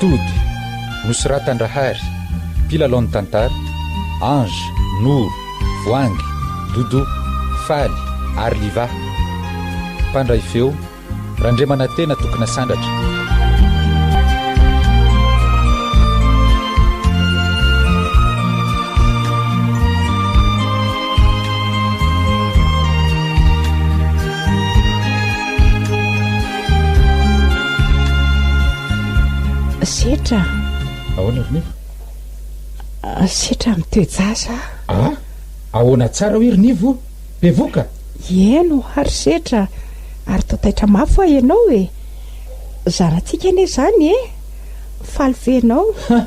Tody, nosoratan-dRahary, mpilalao ny tantara, Ange, Noro, Voahangy, Doudou, Faly ary Liva. Mpandray feo, Randriamanantena Tokinasandratra. Setra. Ahoana ry Nivo? Setra mitoe-jaza. Ah, ahoana tsara hoe ry Nivo? Bevoka? Eny oa ry Setra, ary toa taitra mafy hoa ianao e! Zanatsika anie izany e! Faly ve ianao? Ha!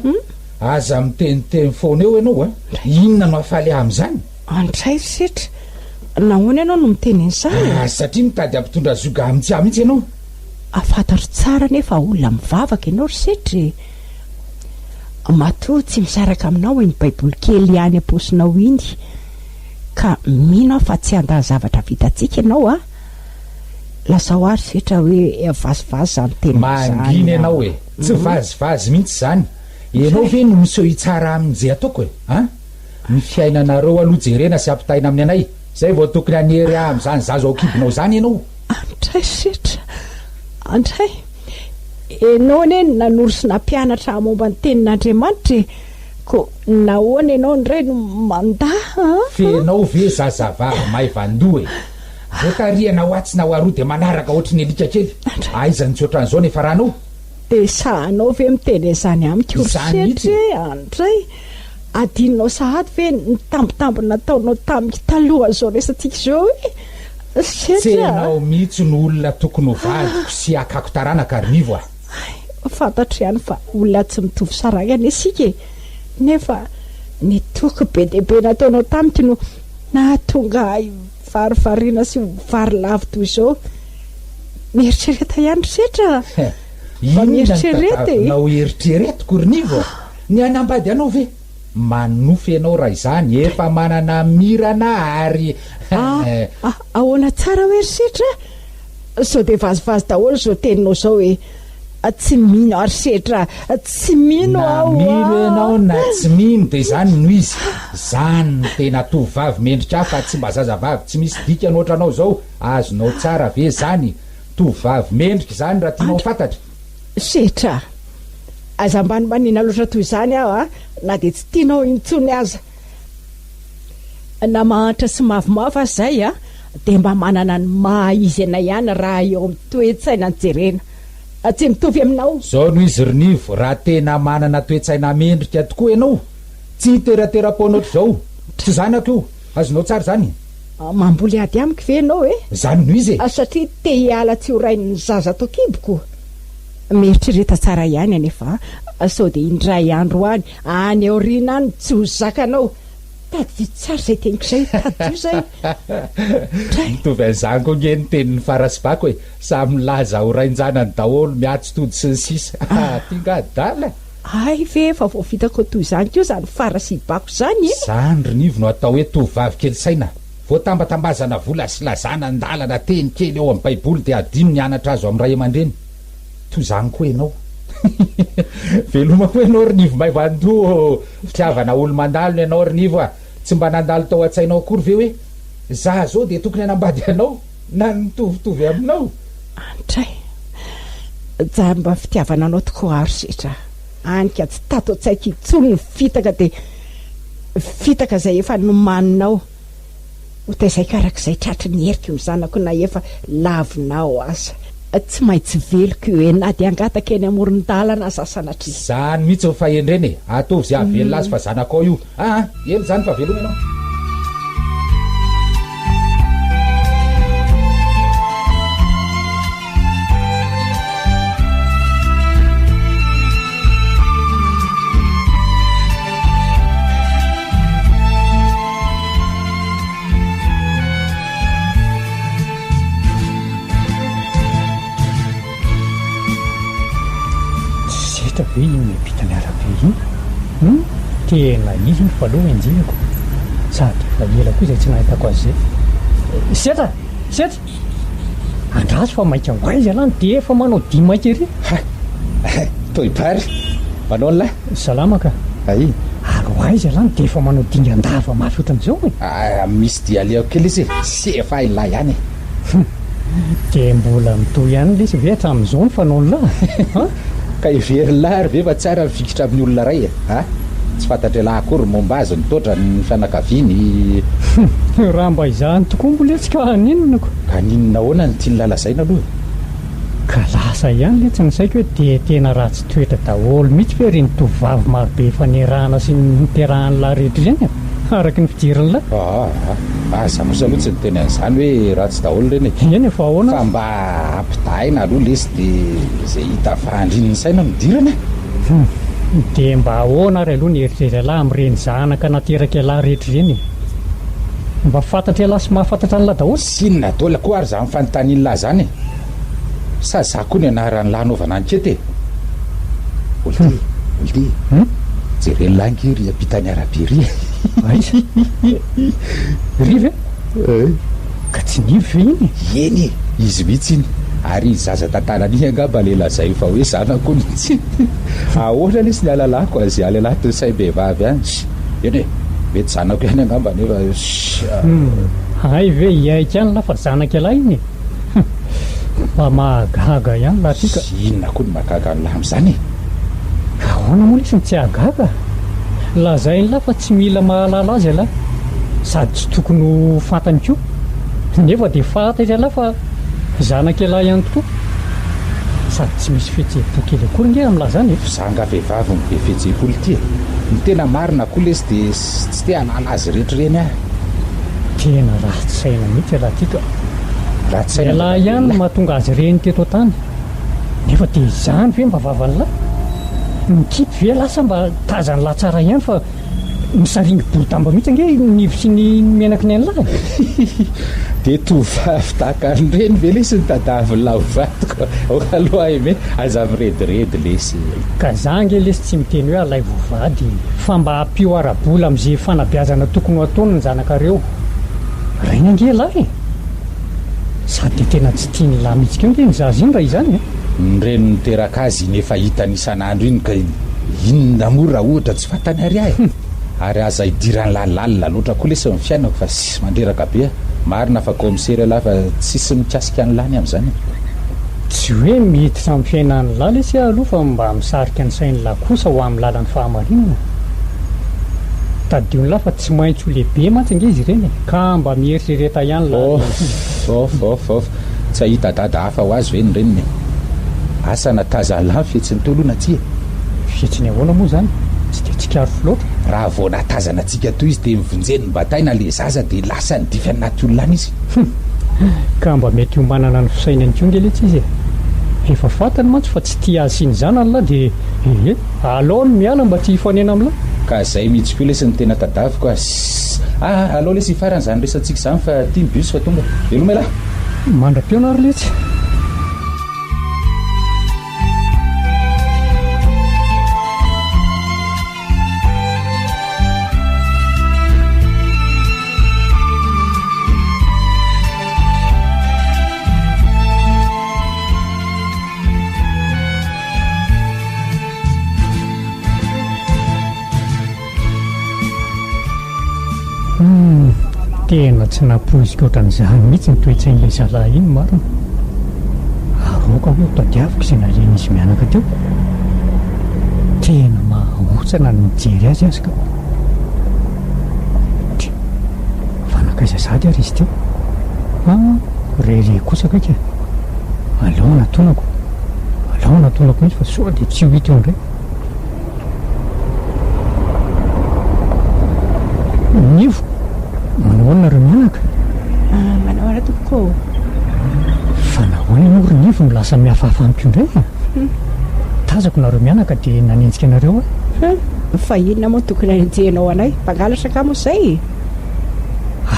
Aza miteniteny foana eo ianao a! Inona no hahafaly ahy amin'izany? Andray ry Setra, nahoana ianao no miteny an'izany e? Ah, satria mitady hampitondra zioga amintsy ahy mihitsy ianao. Fantatro tsara anie fa olona mivavaka ianao ry Setra e! Matoa tsy misaraka aminao iny baiboly kely any am-paosinao iny. Ka mino aho fa tsy handà zavatra vitantsika ianao a! Lazao ahy ry Setra hoe vazivazy izany teninao izany Mangina ianao e! Tsy vazivazy mihitsy izany! Ianao ve no miseho hitsara amin'izay ataoko e? An? Ny fiainanareo aloha jerena sy ampitaina amin'ny anay, izay vao tokony hanery ahy amin'izany zaza ao an-kibonao izany ianao! Andray Setra! Andray! Ianao anie no nanoro sy nampianatra ahy momba ny tenin'Andriamanitra e! Ko nahoana ianao indray no mandà an? F'enao ve zazavavy maivan-doha e? Voatarihana ho atsy na ho aroa dia manaraka ohatry ny alika kely. Aiza no tsy ohatran'izao ny hiafaranao? Dia sahanao ve miteny an'izany amiko ry Izany mihitsy Setry e! e? Andray! Adinonao sahady ve ny tambitamby nataonao tamiko talohan'izao resatsika izao e? Tsy Setry a! enao mihitsy no olona tokony ho vadiko sy hakako taranaka ry Nivo a! Hay, fantatro ihany fa olona tsy mitovy saranga anie isika e! Nefa ny toky be dia be nataonao tamiko no nahatonga ahy varivarina sy ho varilavo toy izao. Mieritrereta ihany ry Setra a! Mba Inona no mieritrereta e! tadiavinao eritreretiko ry Nivo a? Ny hanambady anao ve? Manonofy ianao raha izany, efa manana mirana ary. Ah, ah, ahoana tsara hoe ry Setra? Sao dia vazivazy daholo izao teninao izao e! Tsy mino aho ry Setra a! Tsy mino Na aho mino a! ianao na tsy mino dia izany no izy. Izany no tena tovovavy mendrika ahy fa tsy mba zazavavy tsy misy dikany ohatranao izao. Azonao tsara ve izany? Tovovavy mendrika izany raha tianao ho fantatra. Setra a! Aza ambanimbaniana loatra toy izany aho a! Na dia tsy tianao intsony aza. Na mahantra sy mavomavo aza izay dia mba manana ny maha izy anay ihany raha eo amin'ny toe-tsaina no jerena. Tsy mitovy aminao. Zao no izy ry Nivo, raha tena manana toe-tsaina mendrika tokoa ianao, tsy hiterateram-poana ohatr'izao. Tsy zanako io. Azonao tsara izany? Mamboly ady amiko ve ianao e? Izany no izy e! Satria te hiala tsy ho rain'ny zaza ato an-kiboko? Mieritrereta tsara ihany anefa sao dia indray andro any Any aoriana any tsy ho zakanao. Tadidio tsara izay teniko izay, tadidio izay. Dray. Mitovy an'izany koa nge ny tenin'i Fara sy Bako e! Samy milaza ho rain-janany daholo, miatso tody sy ny sisa. Ty nga adala? Hay ve efa voafitaka toy izany koa izany Fara sy Bako izany e? Izany ry Nivo no atao hoe tovovavy kely saina. Voatambatambazana vola sy lazana an-dalana teny kely ao amin'ny baiboly dia adino ny anatra azo amin'ny ray aman-dreny. Toy izany koa ianao. Veloma koa ianao ry Nivo Maivandoha ô! Fitiavana olo-mandalo ny anao ry Nivo a! Tsy mba nandalo tao an-tsainao akory ve hoe za zao dia tokony hanambady anao na ny mitovitovy aminao? Andray! Jary mba fitiavana anao tokoa aho ry Setra a! Any ka tsy tato an-tsaiko intsony ny fitaka dia fitaka izay efa nomaninao. Ho taizaiko araka izay tratry ny heriko ny zanako na efa lavinao aza. Tsy maintsy veloko io e, na dia hangataka eny amoron-dalana aza sanatria. Zany mihitsy ny fahendrena e! Ataovy izay hahavelona azy fa zanakao io. Aa! Ela izany fa veloma ianao. Tsy zetra ve iny miampita ny arabe iny? Hum! Tena izy iny fa aloha enjehiko. Sady efa ela koa izay tsy nahitako azy izay. Zetra! Zetra! Andraso fa maika ho aiza ialahy no dia efa manao dihy maika ery? Ha! Toy bary! Manao an'lah? Salama ka. Ay. Ary ho aiza lah no dia efa manao dingan-dava mafy ohatran'izao e? Ah, misy dia alehako kely izy e. Tsy efa hay lah ihany e. Hum. Dia mbola mitohy ihany lesy ve hatramin'izao ny fanaon'lah? An? Ka heverin'lah ary ve fa tsara mifikitra amin'ny olona iray e? A? Tsy fantatr'ialahy akory ny momba azy, ny toetrany, ny fianakaviany. Hum. Raha mba izany tokoa mbola etsy ka haninona ko? Ka haninona ahoana no tian'lah lazaina aloha e? Ka lasa ihany letsy ny saiko hoe dia tena ratsy toetra daholo mihitsy ve ireny tovovavy marobe efa niarahana sy niterahan'lah rehetra ireny e? Araka ny fijerin'lah. Aa, aza kosa aloha tsy niteny an'izany hoe ratsy daholo ireny e. Eny e, fa ahoana? Fa mba ampitahaina aloha lesy dia izay hita fa andrin'ny saina no idirana e. Hum, dia mba ahoana ary aloha ny eritreritr'ialahy amin'ireny zanaka naterak'ialahy rehetra ireny e? Mba fantatr'ialahy sy mahafantatra an'lah daholo? Tsy inona dol koa ary zany fanontanian'lah zany e! Sa za koa ny anaran'lah anaovana ankety e! Olty, Olty, jeren'lah ange ry ampitan'ny arabe ry e! Aiza? Ry ve? Ka tsy Nivo ve iny e? Eny e! Izy mihitsy iny! Ary iny zaza tantanany iny angamba le lazainy fa hoe zanako mihitsy! Ahoana lesy ny ahalalako azy any anatin'ny saim-behivavy any? Eny e! Mety zanako ihany angamba nefa. Hum, hay ve hiaiky ihany lah fa zanak'ialahy iny e! Hum, mba mahagaga ihany lah ty ka. Inona koa no mahagaga an'lah amin'izany e? Ahoana moa lesy no tsy hahagaga? Lazain'lah fa tsy mila mahalala azy ialahy, sady tsy tokony ho fantany koa, nefa dia fantatr'ialahy fa zanak'ialahy ihany tokoa. Sady tsy misy fihetseham-po kely akory nge amin'lah zany e! F'izaho angaha vehivavy no be fihetseham-po lty e! Ny tena marina koa lesy dia tsy te hahalala azy rehetra ireny aho. Tena ratsy saina mihitsy ialahy ty ka! Ratsy saina Ialahy ihany no mahatonga azy ireny teto an-tany. Nefa dia izany ve mba vavan'lah? Mikipy ve ialahy sa mba tazan'lah tsara ihany fa Misaringy boridamba mihitsy ange i Nivo sy ny menaky ny an'lah e! Dia tovovavy tahaka an'ireny ve lesy no tadavin'lah ho vadiko? Aoka aloha Aimé, aza mirediredy lesy e! Ka za ange lesy tsy miteny hoe alaivo ho vady e! Fa mba ampio ara-bola amin'ze fanabeazana tokony ho ataony ny zanakareo. Rainy ange elah e! Sady dia tena tsy tian'lah mihitsy koa ange iny zaza iny raha izany e! Ny reny niteraka azy iny efa hitany isan'andro iny ka inona moa raha ohatra tsy fantany ary ahy e! Ary aza idiran'lah lalina loatra koa lesy ny fiainako fa sisy mandreraka be a! Marina fa kaomisera elah fa tsisy mikasika an'lah ny amin'izany e! Tsy hoe miditra amin'ny fiainan'lah lesy aho aloha fa mba misarika ny sain'lah kosa ho amin'ny lalan'ny fahamarinana. Tadidion'lah fa tsy maintsy ho lehibe mantsy ange izy ireny e! Ka mba mieritrereta ihany lah ry ankizy. Off off off off! Tsy hahita dada hafa ho azy ve ny reniny e? Asa na tazan'lah ny fihetsiny teo aloha na tsia e? Fihetsiny ahoana moa izany? Tsy dia tsikaritro loatra. Raha vao nahatazana antsika toy izy dia nivonjeny nibataina le zaza dia lasa nidify anaty olona any izy. Hum! Ka mba mety ho manana ny fisainany koa nge letsy izy e! Efa fantany mantsy fa tsy tia azy sy ny zanany lah dia ehe! Alao ny miala mba tsy hifanena amin'lah. Ka zay mihitsy koa lesy no tena tadaviko a! Aa! Alao lesy hifarana izany resatsika izany fa ty ny bus fa tonga. Veloma elah! Mandra-pihaona ary letsy. Humm, tena tsy nampoiziko ohatran'izany mihitsy ny toe-tsain'ilay zalahy iny marina. Ary aoka hoe ho tadiaviko izay nalehan'izy mianaka teo. Tena mahaontsana ny mijery azy aza ka. Tsia, fa nankaiza sahady ary izy teo? Ah, rehareha kosa kay ka. Aleo hanatonako. Aleo hanatonako mihitsy fa sao dia tsy ho hita eo indray. Nivo, manao ahoana nareo mianaka? Ah, manao ahoana tompoko ô? Fa nahoana ianao ry Nivo no lasa mihafahafa amiko indray e? Hmm. Tazako nareo mianaka dia nanenjika anareo aho. Hmm. Fa inona moa tokony hanenjehanao anay? Mpangalatra angaha moa izay?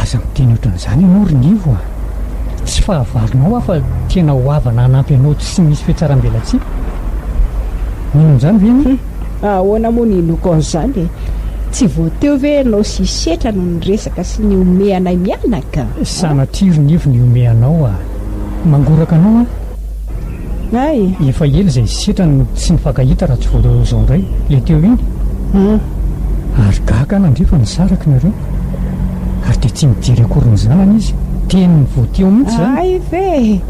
Aza miteny ohatran'izany ianao ry Nivo a! Tsy fahavalonao aho fa tena ho havana hanampy anao tsy misy fihatsarambelatsihy. Mino an'izany ve ianao? Hum, ahoana moa no inoako an'izany e? Tsy vao teo ve ianao sy i Setra no niresaka sy nihomehy anay mianaka? Sanatria ry Nivo nihomehy anao a! Mangoraka anao aho. Hay! Efa ela izay setra no tsy nifankahita raha tsy vao izao indray, ilay teo iny. Ary gaga aho nandre fa nisaraka nareo. Ary dia tsy mijery akory ny zanany izy. Teniny vao teo mihitsy izany. Hay ve!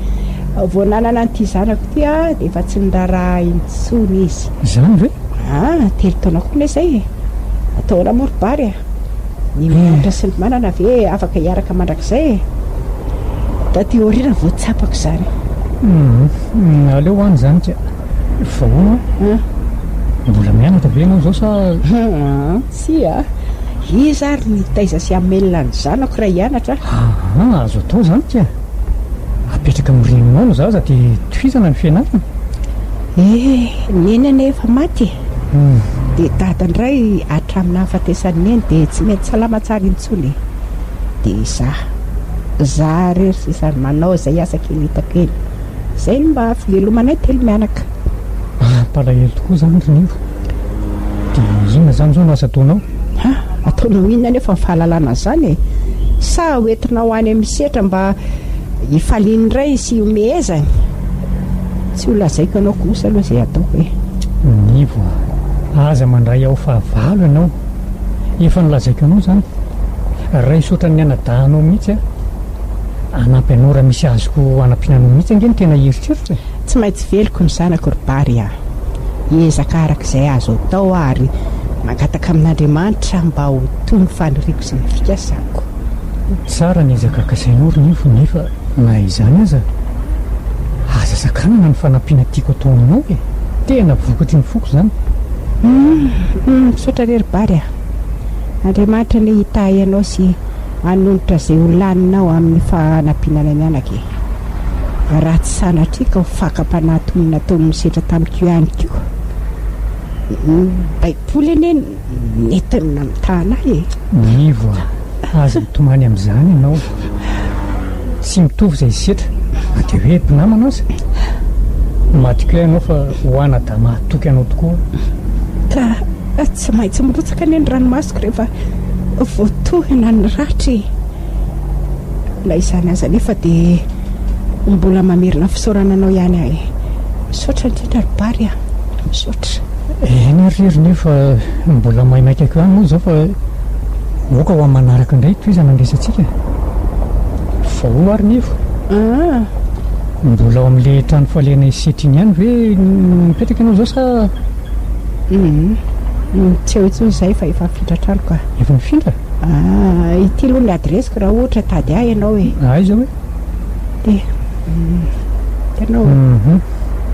Vao nanana an'ity zanako ity aho dia efa tsy niraharaha ahy intsony izy. Izany ve? Ah, telo taona koa anie izay e! Atao ahoana moa ry Bary a? Ny mianatra sy ny manana ve afaka hiaraka mandrakizay e? Taty aoriana vao tsapako izany. Hum, aleo any izany ka. Fa hono an? Mbola mianatra ve ianao izao sa? Hum, tsia. Iza ary no hitaiza sy hamelona ny zanako raha hianatra aho? Aa, azo atao izany ka. Apetraka amin'ny reninao ny zaza dia tohizana ny fianarana. Eh, Neny anie efa maty e. Dia dada indray hatramin'ny nahafatesan'i Neny dia tsy mety salama tsara intsony e. Dia izaho, izaho irery sisa no manao izay asa kely hitako eny. Izay no mba fivelomanay telo mianaka. Mampalahelo tokoa izany ry Nivo. Dia inona izany izao no asa ataonao? Ha! Ataonao inona anefa ny fahalalana an'izany e? Sa hoentinao any amin'ny setra mba hifaliany indray sy hihomehezany? Tsy ho lazaiko anao kosa aloha izay ataoko e! Nivo a! Aza mandray aho fahavalo ianao. Efa nolazaiko anao izany. Raiso ohatran'ny anadahinao mihitsy aho. Hanampy anao raha misy azoko hanampiana anao mihitsy ange no tena eritreritro e! Tsy maintsy veloko ny zanako ry Bary a! Hiezaka araka izay azo atao aho ary mangataka amin'Andriamanitra mba ho to ny faniriako sy ny fikasako. Tsara ny ezaka kasainao ry Nivo nefa na izany aza aza sakanana ny fanampiana tiako atao aminao e! Tena vokatry ny foko izany. Humm misaotra re ry Bary a! Andriamanitra anie hitahy anao sy hanonitra izay ho laninao amin'ny fanampiana anay mianaka e! Raha tsy sanatria ka ho fakam-panahy toy ny nataon'i Misetra tamiko ihany koa. Ny Baiboly anie nentiny namitahana ahy e! Nivo a! Aza mitomany amin'izany ianao. Tsy mitovy izay setra na dia hoe mpinamana aza. Matoky ahy ianao fa ho anadahy mahatoky anao tokoa aho. Ka tsy maintsy mirotsaka anie ny ranomasoko rehefa voatohina ny ratra e! Na izany aza anefa dia mbola mamerina fisaorana anao ihany aho e! Misaotra indrindra ry Bary a! Misaotra. Eny ary ry nefa mbola maimaika ko ihany moa izao fa oka ho amin'ny manaraka indray tohizana ny resatsika. Fa hono ary Nivo? Ah! Mbola ao amin'ilay trano falehanay setriny ihany ve mipetraka ianao izao sa? Hum, tsy eo intsony izahay fa efa nifindra trano ka. Efa nifindra? Ah, ity aloha ny adiresiko raha ohatra hitady ahy ianao e. Aiza hoe? Dia, hitanao. Mhm.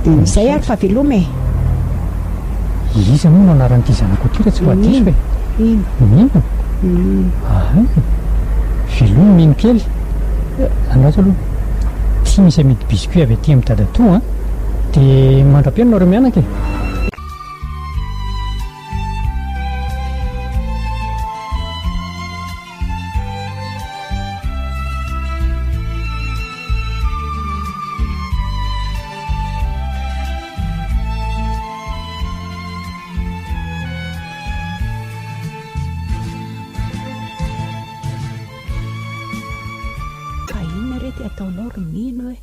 Dia izay ary fa veloma e. Iza moa no anaran'ity zanako ity raha tsy mba diso e? Mino. Mino? Ahay. Veloma Mino kely. Andraso aloha. Tsy misy amidy biscuit avy aty amin'i dadatoa an. Dia mandra-pihaino nareo mianaka e. Fa inona re ty ataonao ry Mino e?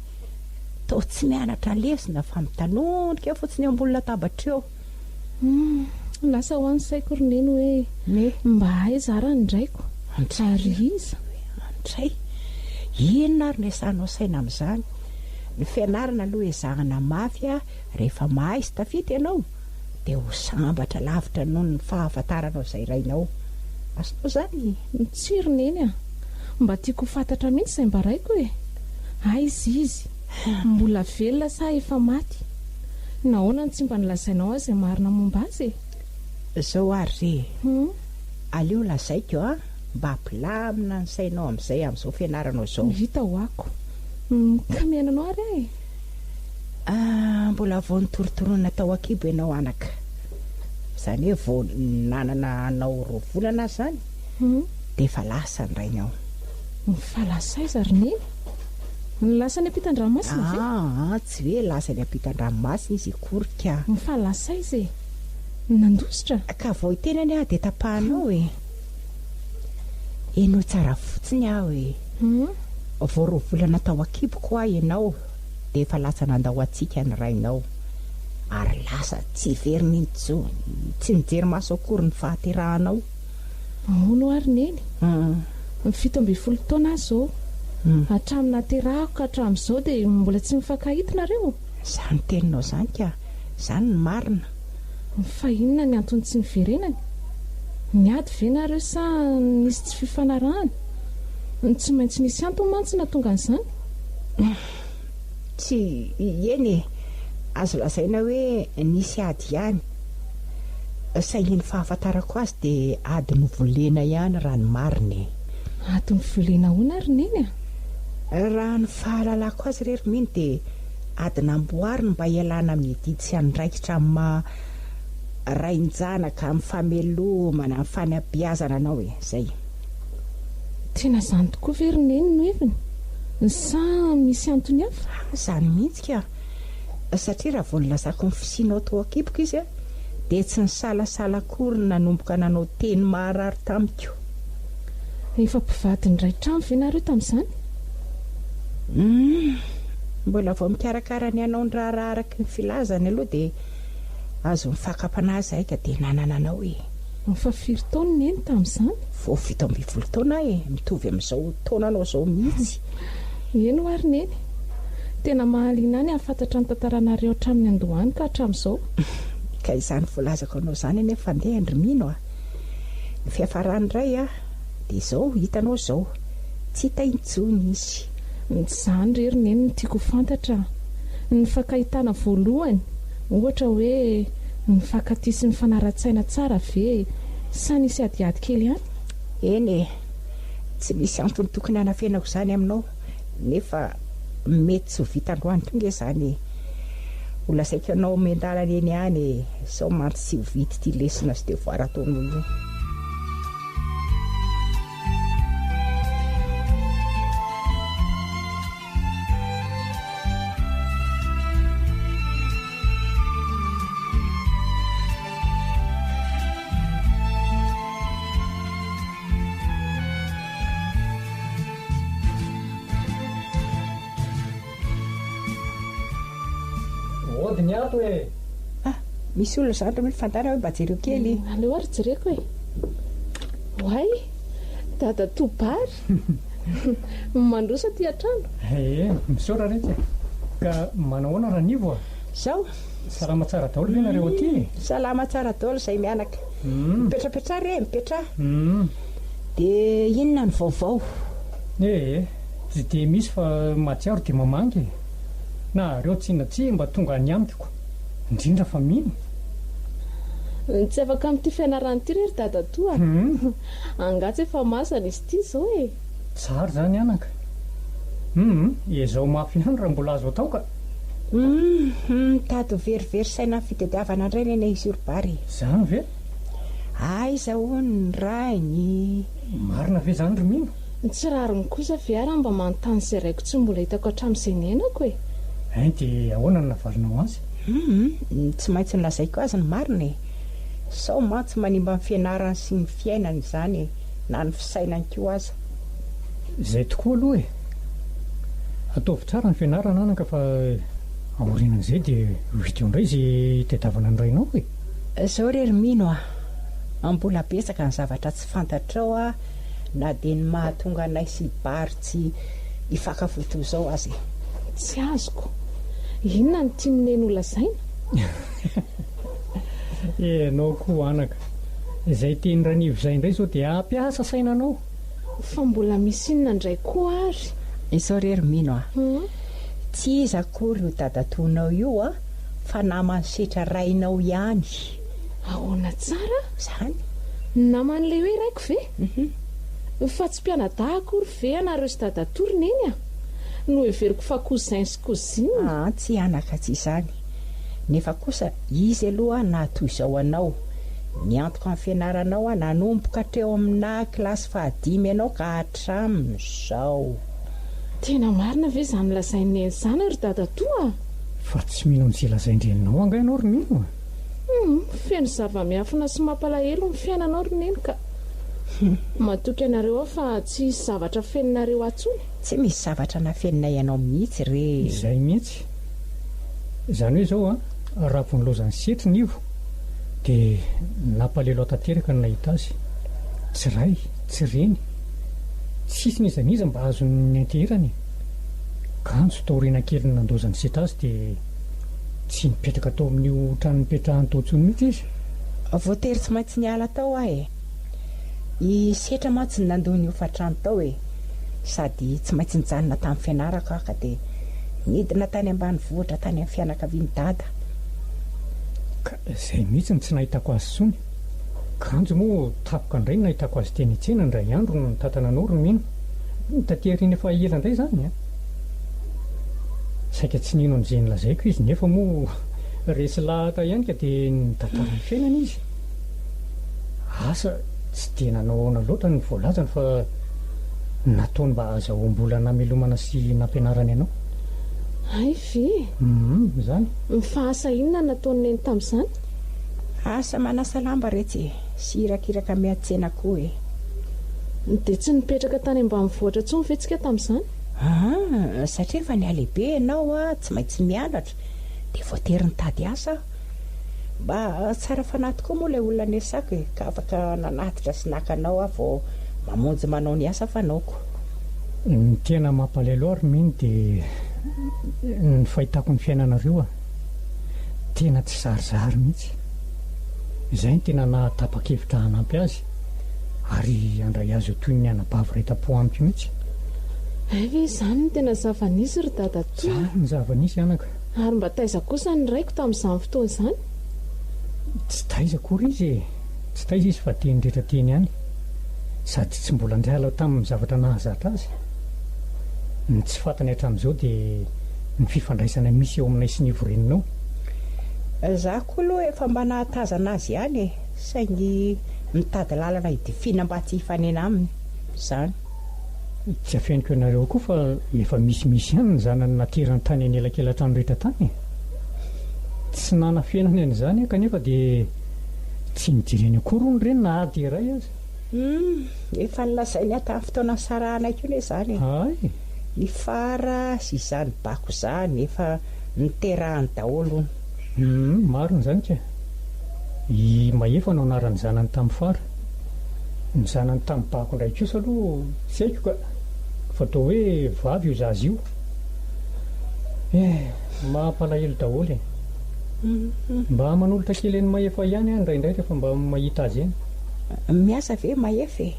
Toa tsy mianatra lesona fa mitanondrika fotsiny eo ambony latabatra eo. Humm, lasa ho any saiko ry neny hoe mba aiza ara ny raiko? Ary iza? Andray, inona ary no iasanao saina amin'izany? Ny fianarana aloha ezahana mafy rehefa mahay sy tafita ianao dia ho sambatra lavitra noho ny fahafantaranao izay rainao. Azonao izany? Tsia ry neny a! Mba tiako ho fantatra mihitsy izay mba raiko e! Aiza izy? Mbola velona sa efa maty? Nahoana no tsy mba nolazainao ahy izay marina momba azy e? Izao ary re e! Aleo lazaiko a, mba hampilamina ny sainao amin'izay amin'izao fianaranao izao. Vita ho'ako. Ka mihaino anao ary aho e! Ah, mbola vao nitorotoronina tao an-kibo ianao anaka. Izany hoe vao nanana anao roa volana aza izany, dia efa lasa ny rainy ao. Fa lasa aiza ry Neny? Lasa any ampitan-dranomasina ve? Aa, tsy hoe lasa any ampitan-dranomasina izy akory ka. Fa lasa aiza e? Nandositra? Ka vao hiteny anie aho dia tapahanao e. Henoy tsara fotsiny aho e. Vao roa volana tao an-kiboko aho ianao. dia efa lasa nandao antsika ny rainao ary lasa tsy hiverina intsony, tsy nijery maso akory ny fahaterahanao. Ahoana ho'a ry Neny? Ny 17 taona aho izao. Hatramin'ny nahaterahako ka hatramin'izao dia mbola tsy mifankahita nareo? Izany teninao izany ka! Izany no marina. Fa inona ny antony tsy niverenany? Niady ve nareo sa nisy tsy fifanarahana? Tsy maintsy nisy antony mantsy nahatonga an'izany. Tsy, eny e! Azo lazaina hoe nisy ady ihany. Saingy ny fahafantarako azy dia ady novolena ihany raha ny marina e! Ady novolena ahoana ry Neny a? Raha ny fahalalako azy re ry Mino dia ady namboariny mba hialana amin'ny adidy sy andraikitra amin'ny maha rain-janaka, amin'ny famelomana, amin'ny fanabeazana anao e! Izay. Tena izany tokoa ve ry Neny no heviny? Sa misy antony hafa? Izany mihitsy ka! Satria raha vao nilazako ny fisianao tao an-kiboko izy dia tsy nisalasala akory ny nanomboka nanao teny maharary tamiko. Efa mpivady niray trano ve nareo tamin'izany? Humm, mbola vao mikarakara ny hanao ny raharaha araka ny filazany aloha dia azon'ny fakam-panahy izahay ka dia nanana anao e. Efa firy taona i Neny tamin'izany? Vao 17 taona aho e, mitovy amin'izao taonanao izao mihitsy. Eny ho'a ry Neny. Tena mahaliana ahy ny hahafantatra ny tantaranareo hatramin'ny andohany ka hatramin'izao. Ka izany voalazako anao izany anie fandehany ry Mino a! Ny fiafarany indray a, dia izao hitanao izao, tsy hita intsony izy. Tsy izany re ry Neny no tiako ho fantatra a! Ny nifankahitana voalohany, ohatra hoe nifankatia sy nifanara-tsaina tsara ve sa nisy adiady kely ihany? Eny e! Tsy misy antony tokony hanafenako izany aminao, nefa mety tsy ho vita androany koa nge izany e! Ho lazaiko anao miandalana eny ihany e! Sao mantsy tsy ho vita ity lesona sy devoir ataonao io. Ody ny ato e! Ah, misy olona izany ry Fantana hoe mba jereo kely. Aleo ary jereko e. Oay, dadatoa Bary. Mandroso aty an-trano. Ee, misaotra retsy e. Ka manahoana Ranivo a? Zao. Salama tsara daholo ve nareo aty e? Salama tsara daholo izay mianaka. Mipetrapetraha re, mipetraha. Dia inona ny vaovao? Ee, tsy dia misy fa mahatsiaro dia mamangy e. Nareo tsinona tsy mba tonga any amiko, indrindra fa mino. Tsy afaka amin'ity fianarana ity re ry dadatoa a! Angaha tsy efa masana izy ity izao e? Tsara izany anaka. Hum, ezao mafy ihany raha mbola azo atao ka. Hum, mitady ho verivery saina amin'ny fitadiavana indray nene izy io ry Bary e. Izany ve? Aiza hono ny rainy? Marina ve izany ry Mino? Tsy rariny kosa ve ary mba manontany izay raiko tsy mbola hitako hatramin'izay niainako e? Hein, dia ahoana no navalinao azy? Hum, tsy maintsy nolazaiko azy ny marina e. Sao mantsy manimba ny fianarany sy ny fiainany izany e, na ny fisainany koa aza. Izay tokoa aloha e! Ataovy tsara ny fianarana anaka fa aorianan'izay dia ho hita eo indray izay hitadiavana ny rainao e! Izao re ry Mino a! Mbola betsaka ny zavatra tsy fantatrao a, na dia ny mahatonga anay sy i Bary tsy hifankafo toy izao aza e! Tsy azoko. Inona no tian'i Neny ho lazaina? Ianao koa anaka. Izay teny Ranivo izay indray izao dia hampiasa saina anao. Fa mbola misy inona indray koa ary? Izao re ry Mino a! Tsy iza akory io dadatoanao io a, fa naman'i Setra rainao ihany. Ahoana tsara? Izany. Naman'ilay hoe raiko ve? Fa tsy mpianadahy akory ve ianareo sy dadatoa ry Neny a? Noheveriko fa cousin sy cousine. Aa tsia anaka tsy izany. Nefa kosa izy aloha naha toy izao anao. Niantoka ny fianaranao nanomboka hatreo amin'ny naha kilasy fahadimy anao ka hatramin'izao. Tena marina ve izany lazain'i Neny izany ry dadatoa a? Fa tsy mino an'izay lazain-dreninao angaha ianao ry Mino a? Humm, feno zava-miafina sy mampalahelo ny fiainanao ry Neny ka. Matoky anareo aho fa tsy hisy zavatra afeninareo ahy tsony. Tsy misy zavatra nafeninay anao mihitsy re e. Izay mihitsy. Izany hoe izao an, raha vao nilaozan'i Setry Nivo dia nampalelo ahy tanteraka ny nahita azy. Tsy ray, tsy reny, tsisy n'iza n'iza mba azony nianteherana e. Kanjo taoriana kelin'ny nandaozan'i Setra azy dia tsy nipetraka tao amin'io trano nipetrahany tao intsony mihitsy izy. Voatery tsy maintsy niala tao aho e. I Setra mantsy no nandoa ny hofan-trano tao e! Sady tsy maintsy nijanona tamin'ny fianarako aho ka dia nidina tany ambanivohitra tany amin'ny fianakavian'i Dada. Ka izay mihitsy no tsy nahitako azy intsony. Kanjo moa tampoka indray no nahitako azy teny an-tsena indray andro no nitantana anao ry Mino. Taty aoriana efa ela indray izany an! Saika tsy nino an'izay nolazaiko izy nefa moa resy lahatra ihany ka dia nitantara ny fiainany izy. Asa, tsy dia nanao ahoana loatra ny voalazany fa nataony mba hahazahoam-bola namelomana sy nampianarany anao. Hay ve? Humm, izany. Fa asa inona no nataon'i Neny tamin'izany? Asa manasa lamba retsy e, sy irakiraka miantsena koa e. Dia tsy nipetraka tany ambanivohitra intsony ve tsika tamin'izany? Aa, satria efa nihalehibe ianao a, tsy maintsy mianatra, dia voatery nitady asa aho. Mba tsara fanahy tokoa moa ilay olona niasako e, ka afaka nanatitra sy naka anao aho vao mamonjy manao ny asa fanaoko. Ny tena mampalahelo ahy ry Mino dia ny fahitako ny fiainanareo a! Tena tsy zarizary mihitsy. Izay no tena nahatapa-kevitra hanampy azy ary handray azy ho toy ny anabavy iray tam-po amiko mihitsy. Hay ve izany no tena zava-nisy ry dadatoa? Izany no zava-nisy anaka. Ary mba taiza kosa ny raiko tamin'izany fotoana izany? Tsy taiza akory izy e! Tsy taiza izy fa teny rehetra teny ihany. Sady tsy mbola niala tamin'ny zavatra nahazatra azy. Ny tsy fantany hatramin'izao dia ny fifandraisana misy eo aminay sy Nivo reninao. Izaho koa aloha efa mba nahatazana azy ihany e! Saingy mitady lalana hidifiana mba tsy hifanena aminy izany. Tsy afeniko anareo koa fa efa misimisy ihany ny zanany naterany tany anelakelantrano rehetra tany e! Tsy nanafenany an'izany aho kanefa dia tsy nijereny akory hono ireny na ady iray aza. Humm, efa nolazainy ahy tamin'ny fotoana nisarahanay koa anie izany e! Hay! I Fara sy izany Bako izany efa niterahany daholo hono. Humm, marina izany ka! I Mahefa no anaran'ny zanany tamin'i Fara. Ny zanany tamin'i Bako indray kosa aloha tsy haiko ka! Fa toa hoe vavy io zaza io. Eh! Mampalahelo daholo e! Mba manolotra kely an'i Mahefa ihany aho indraindray rehefa mba mahita azy eny. Miasa ve Mahefa e?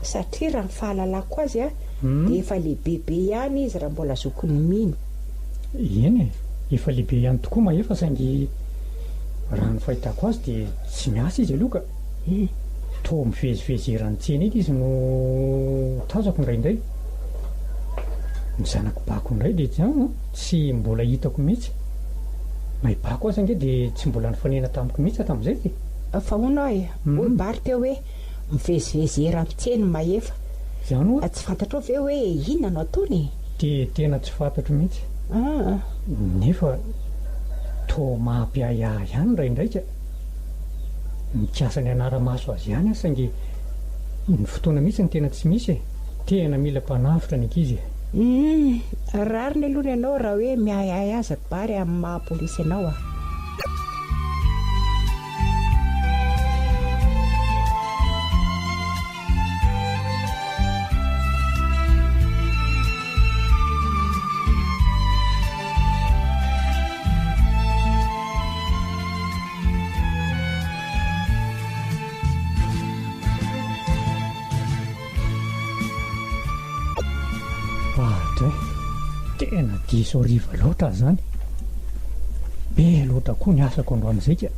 Satria raha ny fahalalako azy dia efa lehibebe ihany izy raha mbola zokin'ny mino. Eny e! Efa lehibe ihany tokoa Mahefa saingy raha ny fahitako azy dia tsy miasa izy aloha ka! Toa mivezivezy eran'ny tsena eny izy no tazako indraindray. Ny zanak'i Bako indray dia tsy an, tsy mbola hitako mihitsy. Na i Bako aza ange dia tsy mbola nifanena tamiko mihitsy hatramin'izay e! Fa hono aho e, hoy Bary teo hoe mivezivezy eran'ny tsena i Mahefa. Izany ho'a? Tsy fantatrao ve hoe inona no ataony e? Dia tena tsy fantatro mihitsy. Nefa toa mampiahiahy ihany indraindray ka. Mikasa ny hanara-maso azy ihany aho saingy ny fotoana mihitsy no tena tsy misy e. Tena mila mpanavotra ny ankizy e. Humm, rariny aloha ny anao raha hoe miahiahy azy ry Bary amin'ny maha polisy anao a. Oadray, tena diso hariva loatra aho izany. Be loatra koa ny asako androany izay ka.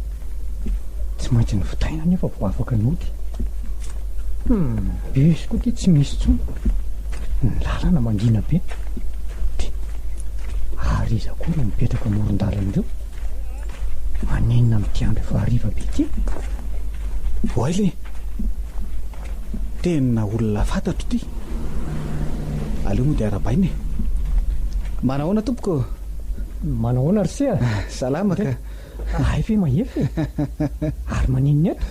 Tsy maintsy novitaina anefa vao afaka nody. Hum, bus koa ity tsy misy intsony. Ny lalana mangina be. Dia ary iza koa no mipetraka amoron-dalana ireo? Maninona amin'ity andro efa hariva be ity? Oay le! Tena olona fantatro ity. Aleo mody arahabaina e. Manahoana tompoko? Manahoana ry se a? Salama ka. Hay ve mahefa e? Ary maninona eto?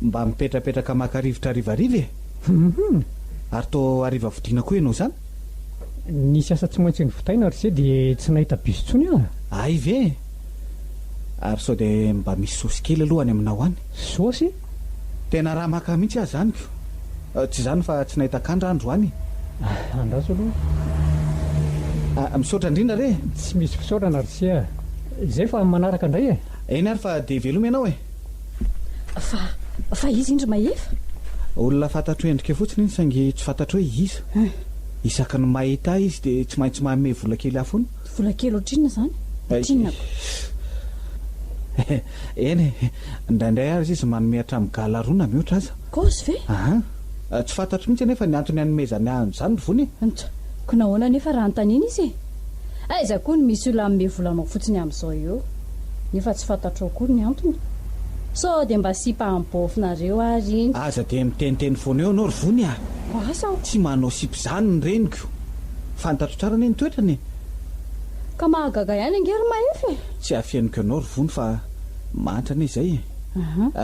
Mba mipetrapetraka maka rivotra harivariva e! Hum! Ary toa hariva fodiana koa ianao izany? Nisy asa tsy maintsy novitaina ry se dia tsy nahita bus intsony aho. Hay ve e! Ary sao dia mba misy saosy kely aloha any aminao any? Saosy? Tena raha maka mihitsy aho izany ko! Tsy izany fa tsy nahita kandra aho androany e! Andraso aloha. Ah, misaotra indrindra re e! Tsy misy fisaorana ry se a! Izay fa amin'ny manaraka indray e! Eny ary fa dia veloma ianao e! Fa, fa iza indry Mahefa? Olona fantatro endrika fotsiny iny saingy tsy fantatro hoe iza. Isaky ny mahita ahy izy dia tsy maintsy manome vola kely ahy foana. Vola kely ohatrinona izany? Ohatrinona ko? Eny e, indraindray aza izy manome hatramin'ny gala roa na mihoatra aza. Gauze ve? Aha. Tsy fantatro mihitsy anefa ny antony anomezany ahy an'izany ry Vony e. Ntsy, ko nahoana anefa raha anontaniana izy e? Aiza koa no misy olona hanome vola anao fotsiny amin'izao eo, nefa tsy fantatrao akory ny antony? Sao dia mba sipa am'bôfinareo ary iny? Aza dia miteniteny foana eo ianao ry Vony a! Asa o! Tsy manao sipa izany ny reniko. Fantatro tsara anie ny toetrany e! Ka mahagaga ihany ange ry Mahefa e! Tsy afeniko anao ry Vony fa mahantra anie izay e!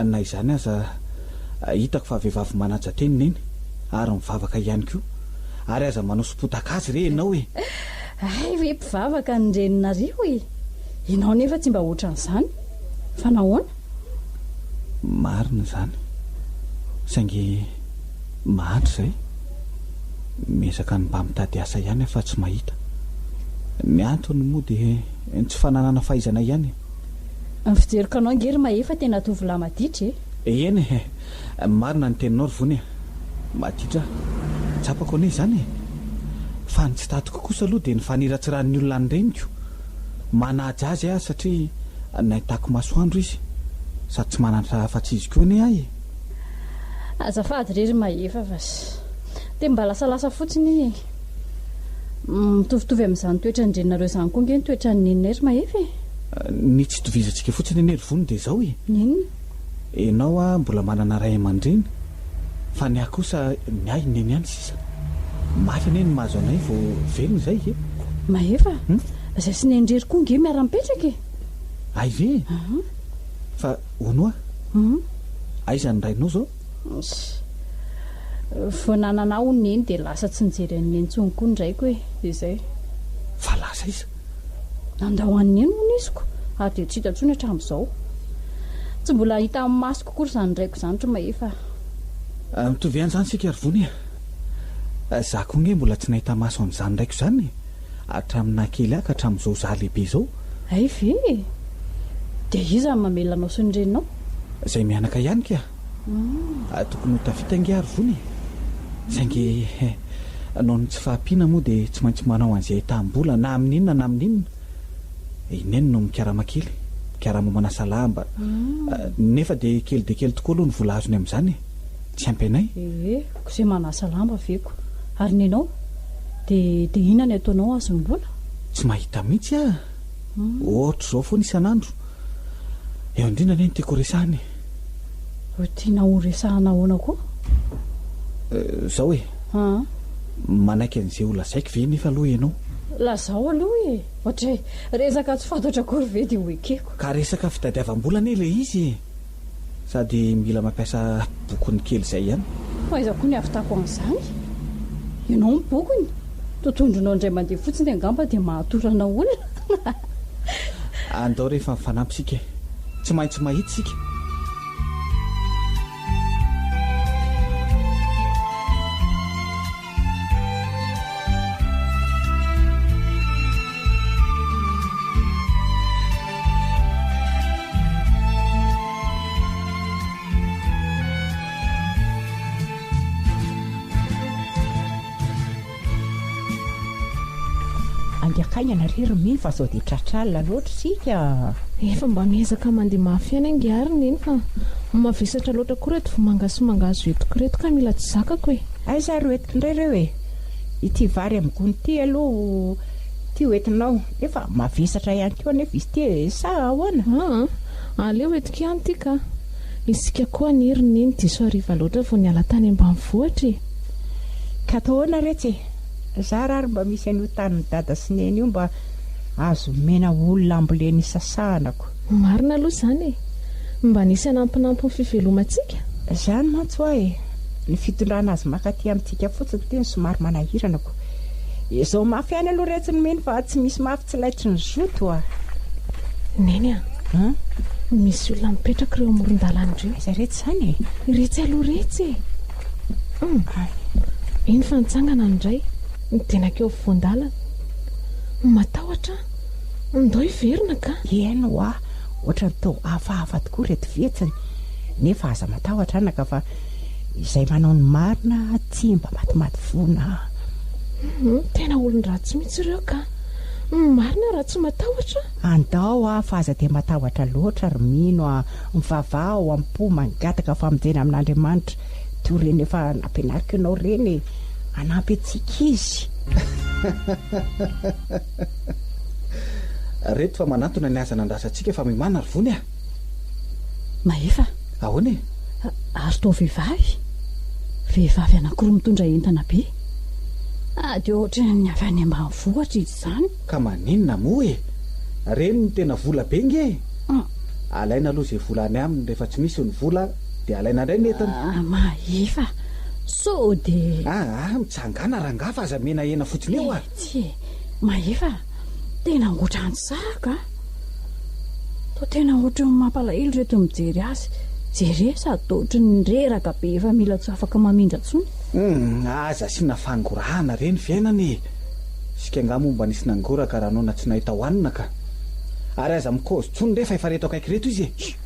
Na izany aza hitako fa vehivavy manaja teny Neny ary mivavaka ihany koa. Ary aza manao sopotaka azy re ianao e! Hay ve mpivavaka ny reninareo e! Ianao nefa tsy mba ohatran'izany. Fa nahoana? Marina izany. Saingy mahantra izay. Miezaka ny mba mitady asa ihany aho fa tsy mahita. Ny antony moa dia ny tsy fananana fahaizana ihany e! Ny fijeriko anao ange ry Mahefa tena tovolahy maditra e! Eny e! Marina ny teninao ry Vony a! Maditra aho. Tsapako anie izany e! Fa ny tsy tantiko kosa aloha dia ny faniratsiran'ny olona ny reniko. Manaja azy aho satria nahitako masoandro izy. Sady tsy mananatra afa-tsy izy koa anie aho e! Azafady re ry Mahefa fa dia mba lasalasa fotsiny iny e! Mitovitovy amin'izany toetran-dreninareo izany koa ange ny toetran'i neninay ry Mahefa e! Ny tsy itovizantsika fotsiny anie ry Vony dia izao e! Inona? Ianao aho mbola manana ray aman-dreny fa ny ahy kosa ny ahy i neny ihany sisa. Mafy anie ny mahazo anay vao velona izay e! Mahefa, izay sy neny irery koa ange miara-mipetraka e! Hay ve e! Fa hono hoa, aiza ny rainao izao? Vao nanana ahy hono neny dia lasa tsy nijery an'i neny intsony koa ny raiko e! Dia izay. Fa lasa aiza? Nandao an'i neny hono izy ko, ary dia tsy hita intsony hatramin'izao. Tsy mbola hita amin'ny masoko akory izany raiko izany ry Mahefa a. Mitovy ihany izany isika ry Vony a! Za koa nge mbola tsy nahita maso an'izany raiko izany e! Hatramin'ny naha kely ahy ka hatramin'izao za lehibe izao. Hay ve e! Dia iza no mamelona anao sy ny reninao? Izay mianaka ihany ka! Tokony ho tafita ange ary Vony e! Saingy noho ny tsy fahampiana moa dia tsy maintsy manao an'izay ahitam-bola na amin'inona na amin'inona. I Neny no mikarama kely, mikarama manasa lamba. Nefa dia kely dia kely tokoa aloha ny vola azony amin'izany e! Tsy ampy anay. Ee, ko izay manasa lamba ve ko? Ary nenao? Dia dia inona ny ataonao azom-bola? Tsy mahita mihitsy aho. Ohatr'izao foana isan'andro. Eo indrindra anie no tiako horesahina e. Ho tianao horesahana ahoana koa? Izao e. Manaiky an'izay ho lazaiko ve nefa aloha ianao? Lazao aloha e. Ohatra hoe resaka tsy fantatro akory ve dia ho ekeko? Ka resaka fitadiavam-bola anie ilay izy e. Sady mila mampiasa bokony kely izay ihany. Fa aiza koa ny ahavitako an'izany? Ianao ny bokony? Totondronao indray mandeha fotsiny angamba dia mahatorana olona. Andao rehefa mifanampy isika e. Tsy maintsy mahita isika. Andiakaingana re ry Mino fa sao dia tratra alina loatra isika. Efa mba miezaka mandeha mafy ihany ange ary Neny fa mavesatra loatra koa ireto vomanga sy mangahazo entiko ireto ka mila tsy zakako e. Aiza ary ho entiko indray ireo e? Ity vary amin'ny gony ity aloha ity ho entinao, nefa mavesatra ihany koa anefa izy ity e, sa ahoana? Aa, aleo entiko ihany ity ka. Isika koa anie ry Neny diso hariva loatra vao niala tany ambanivohitra e. Ka atao ahoana retsy e? Zara ary mba misy an'io tanin'i Dada sy Neny io mba azo omena olona ambolena isasahanako. Marina aloha izany e! Mba nisy hanampinampy ny fivelomantsika. Izany mantsy hoa e! Ny fitondrana azy mankaty amintsika fotsiny ity no somary manahirana ko. Ezao mafy ihany aloha retsy ny mino fa tsy misy mafy tsy laitry ny zoto a! Neny a! Misy olona mipetraka ireo amoron-dalana ireo. Aiza retsy izany e? Iretsy aloha iretsy e! Hum! Iny fa nitsangana ny iray, dia nankeo afovoan-dalana. Matahotra aho. Ndao hiverina ka! Eny hoa, ohatran'ny toa hafahafa tokoa ireto fihetsiny. Nefa aza matahotra anaka fa izay manao ny marina tsy mba matimaty voana. Hum, tena olon-dratsy mihitsy ireo ka. Marina raha tsy matahotra. Andao aho fa aza dia matahotra loatra ry mino a! Mivavaha ao am-po mangataka famonjena amin'Andriamanitra toy ireny efa nampianariko ianao ireny e! Hanampy antsika Izy. Reto fa manantona ny aza nandrasantsika fa miomàna ry vony a! Mahefa. Ahoana e? Ary toa vehivavy? Vehivavy anankiroa mitondra entana be. Ah, dia ohatran'ny avy any ambanivohitra izy izany. Ka maninona moa e? Reny no tena vola be nge e! Alaina aloha izay vola any aminy rehefa tsy misy ny vola dia alaina indray ny entana. Ah, Mahefa, sao dia. Ah, ah, mitsangàna rangahy fa aza menahena fotsiny eo a! Tsia e, Mahefa, tena ohatran'ny sahako a! Toa tena ohatran'ny mampalahelo ireto mijery azy. Jereo sady toa ohatran'ny reraka be efa mila tsy afaka mamindra intsony. Humm, aza asiana fangorahana re ny fiainana e! Isika angaha moa mba nisy nangoraka raha noana tsy nahita hohanina ka! Ary aza mikaozy intsony re fa efa reto akaiky ireto izy e!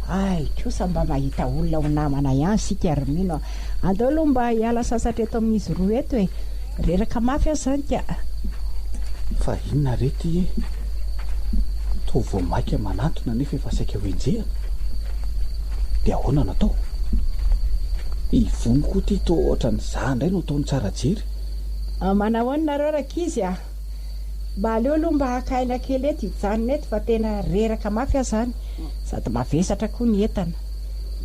Hay kosa mba mahita olona ho namana ihany isika ry Mino a! Andao aloha mba hiala sasatra eto amin'izy roa eto e! Reraka mafy aho izany ka! Fa inona re ity e? Toa vao maika manantona nefa efa saika ho enjehina? Dia ahoana no atao? I Vony koa ity toa ohatran'ny izaho indray no ataony tsara jery. Manahoana nareo rankizy a! Mba aleo aloha mba haka aina kely eto hijanona eto fa tena reraka mafy aho izany sady mavesatra koa ny entana.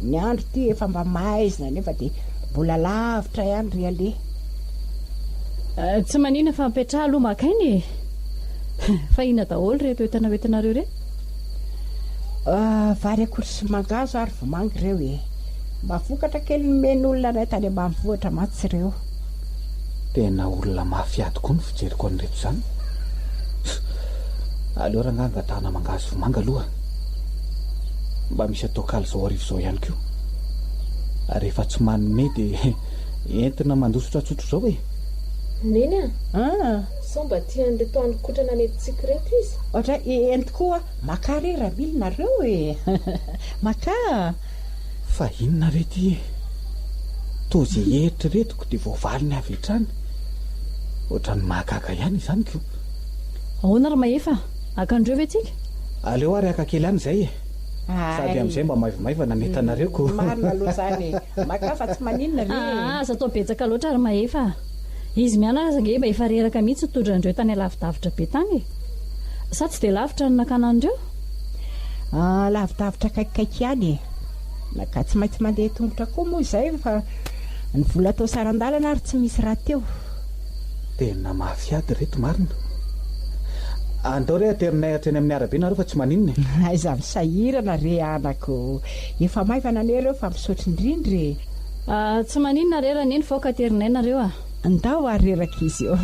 Ny andro ity efa mba maizina nefa dia mbola lavitra ihany ry aleha. Tsy manina fa mipetraha aloha maka aina e! Fa inona daholo ireto entana hoentinareo ireto? Vary akotry sy mangahazo ary vomanga ireo e! Mba vokatra kely nomen'olona anay tany ambanivohitra mantsy ireo. Tena olona mafy ady koa ny fijeriko an'ireto izany. Aleo rangahy angatahana mangahazo vomanga aloha. Mba misy atao kaly izao hariva izao ihany koa. Rehefa tsy manome dia entina mandositra tsotra izao e. Neny a! Sao mba tian'ireto haninkotrana nentintsika ireto izy? Ohatra eny tokoa, makà re Ramily nareo e! Makà! Fa inona re ity e? Toa izay eritreretiko dia voavaliny avy hatrany. Ohatran'ny mahagaga ihany izany ko. Ahoana ry Mahefa? Haka an'ireo ve tsika? Aleo ary haka kely any izay e. Sady amin'izay mba maivomaivana ny entanareo ko. Marina aloha izany e. Makà fa tsy maninona ve e. Aa, aza atao betsaka loatra ry Mahefa a. Izy mianaka aza ange mba efa reraka mihitsy nitondra an'ireo tany alavidavitra be tany e. Sa tsy dia lavitra ny nakana an'ireo? Aa, lavidavitra akaikikaiky ihany e. Ka tsy maintsy mandeha tongotra koa moa izay fa ny vola atao saran-dalana ary tsy misy rahateo. Tena mafy ady ireto marina. Andao re aterinay hatreny amin'ny arabe nareo fa tsy maninona e. Aiza misahirana re anako. Efa maivana anie ireo fa misaotra indrindra e. Tsy maninona re Raneny fa aoka aterinay nareo a. Ndao ary re rankizy ô.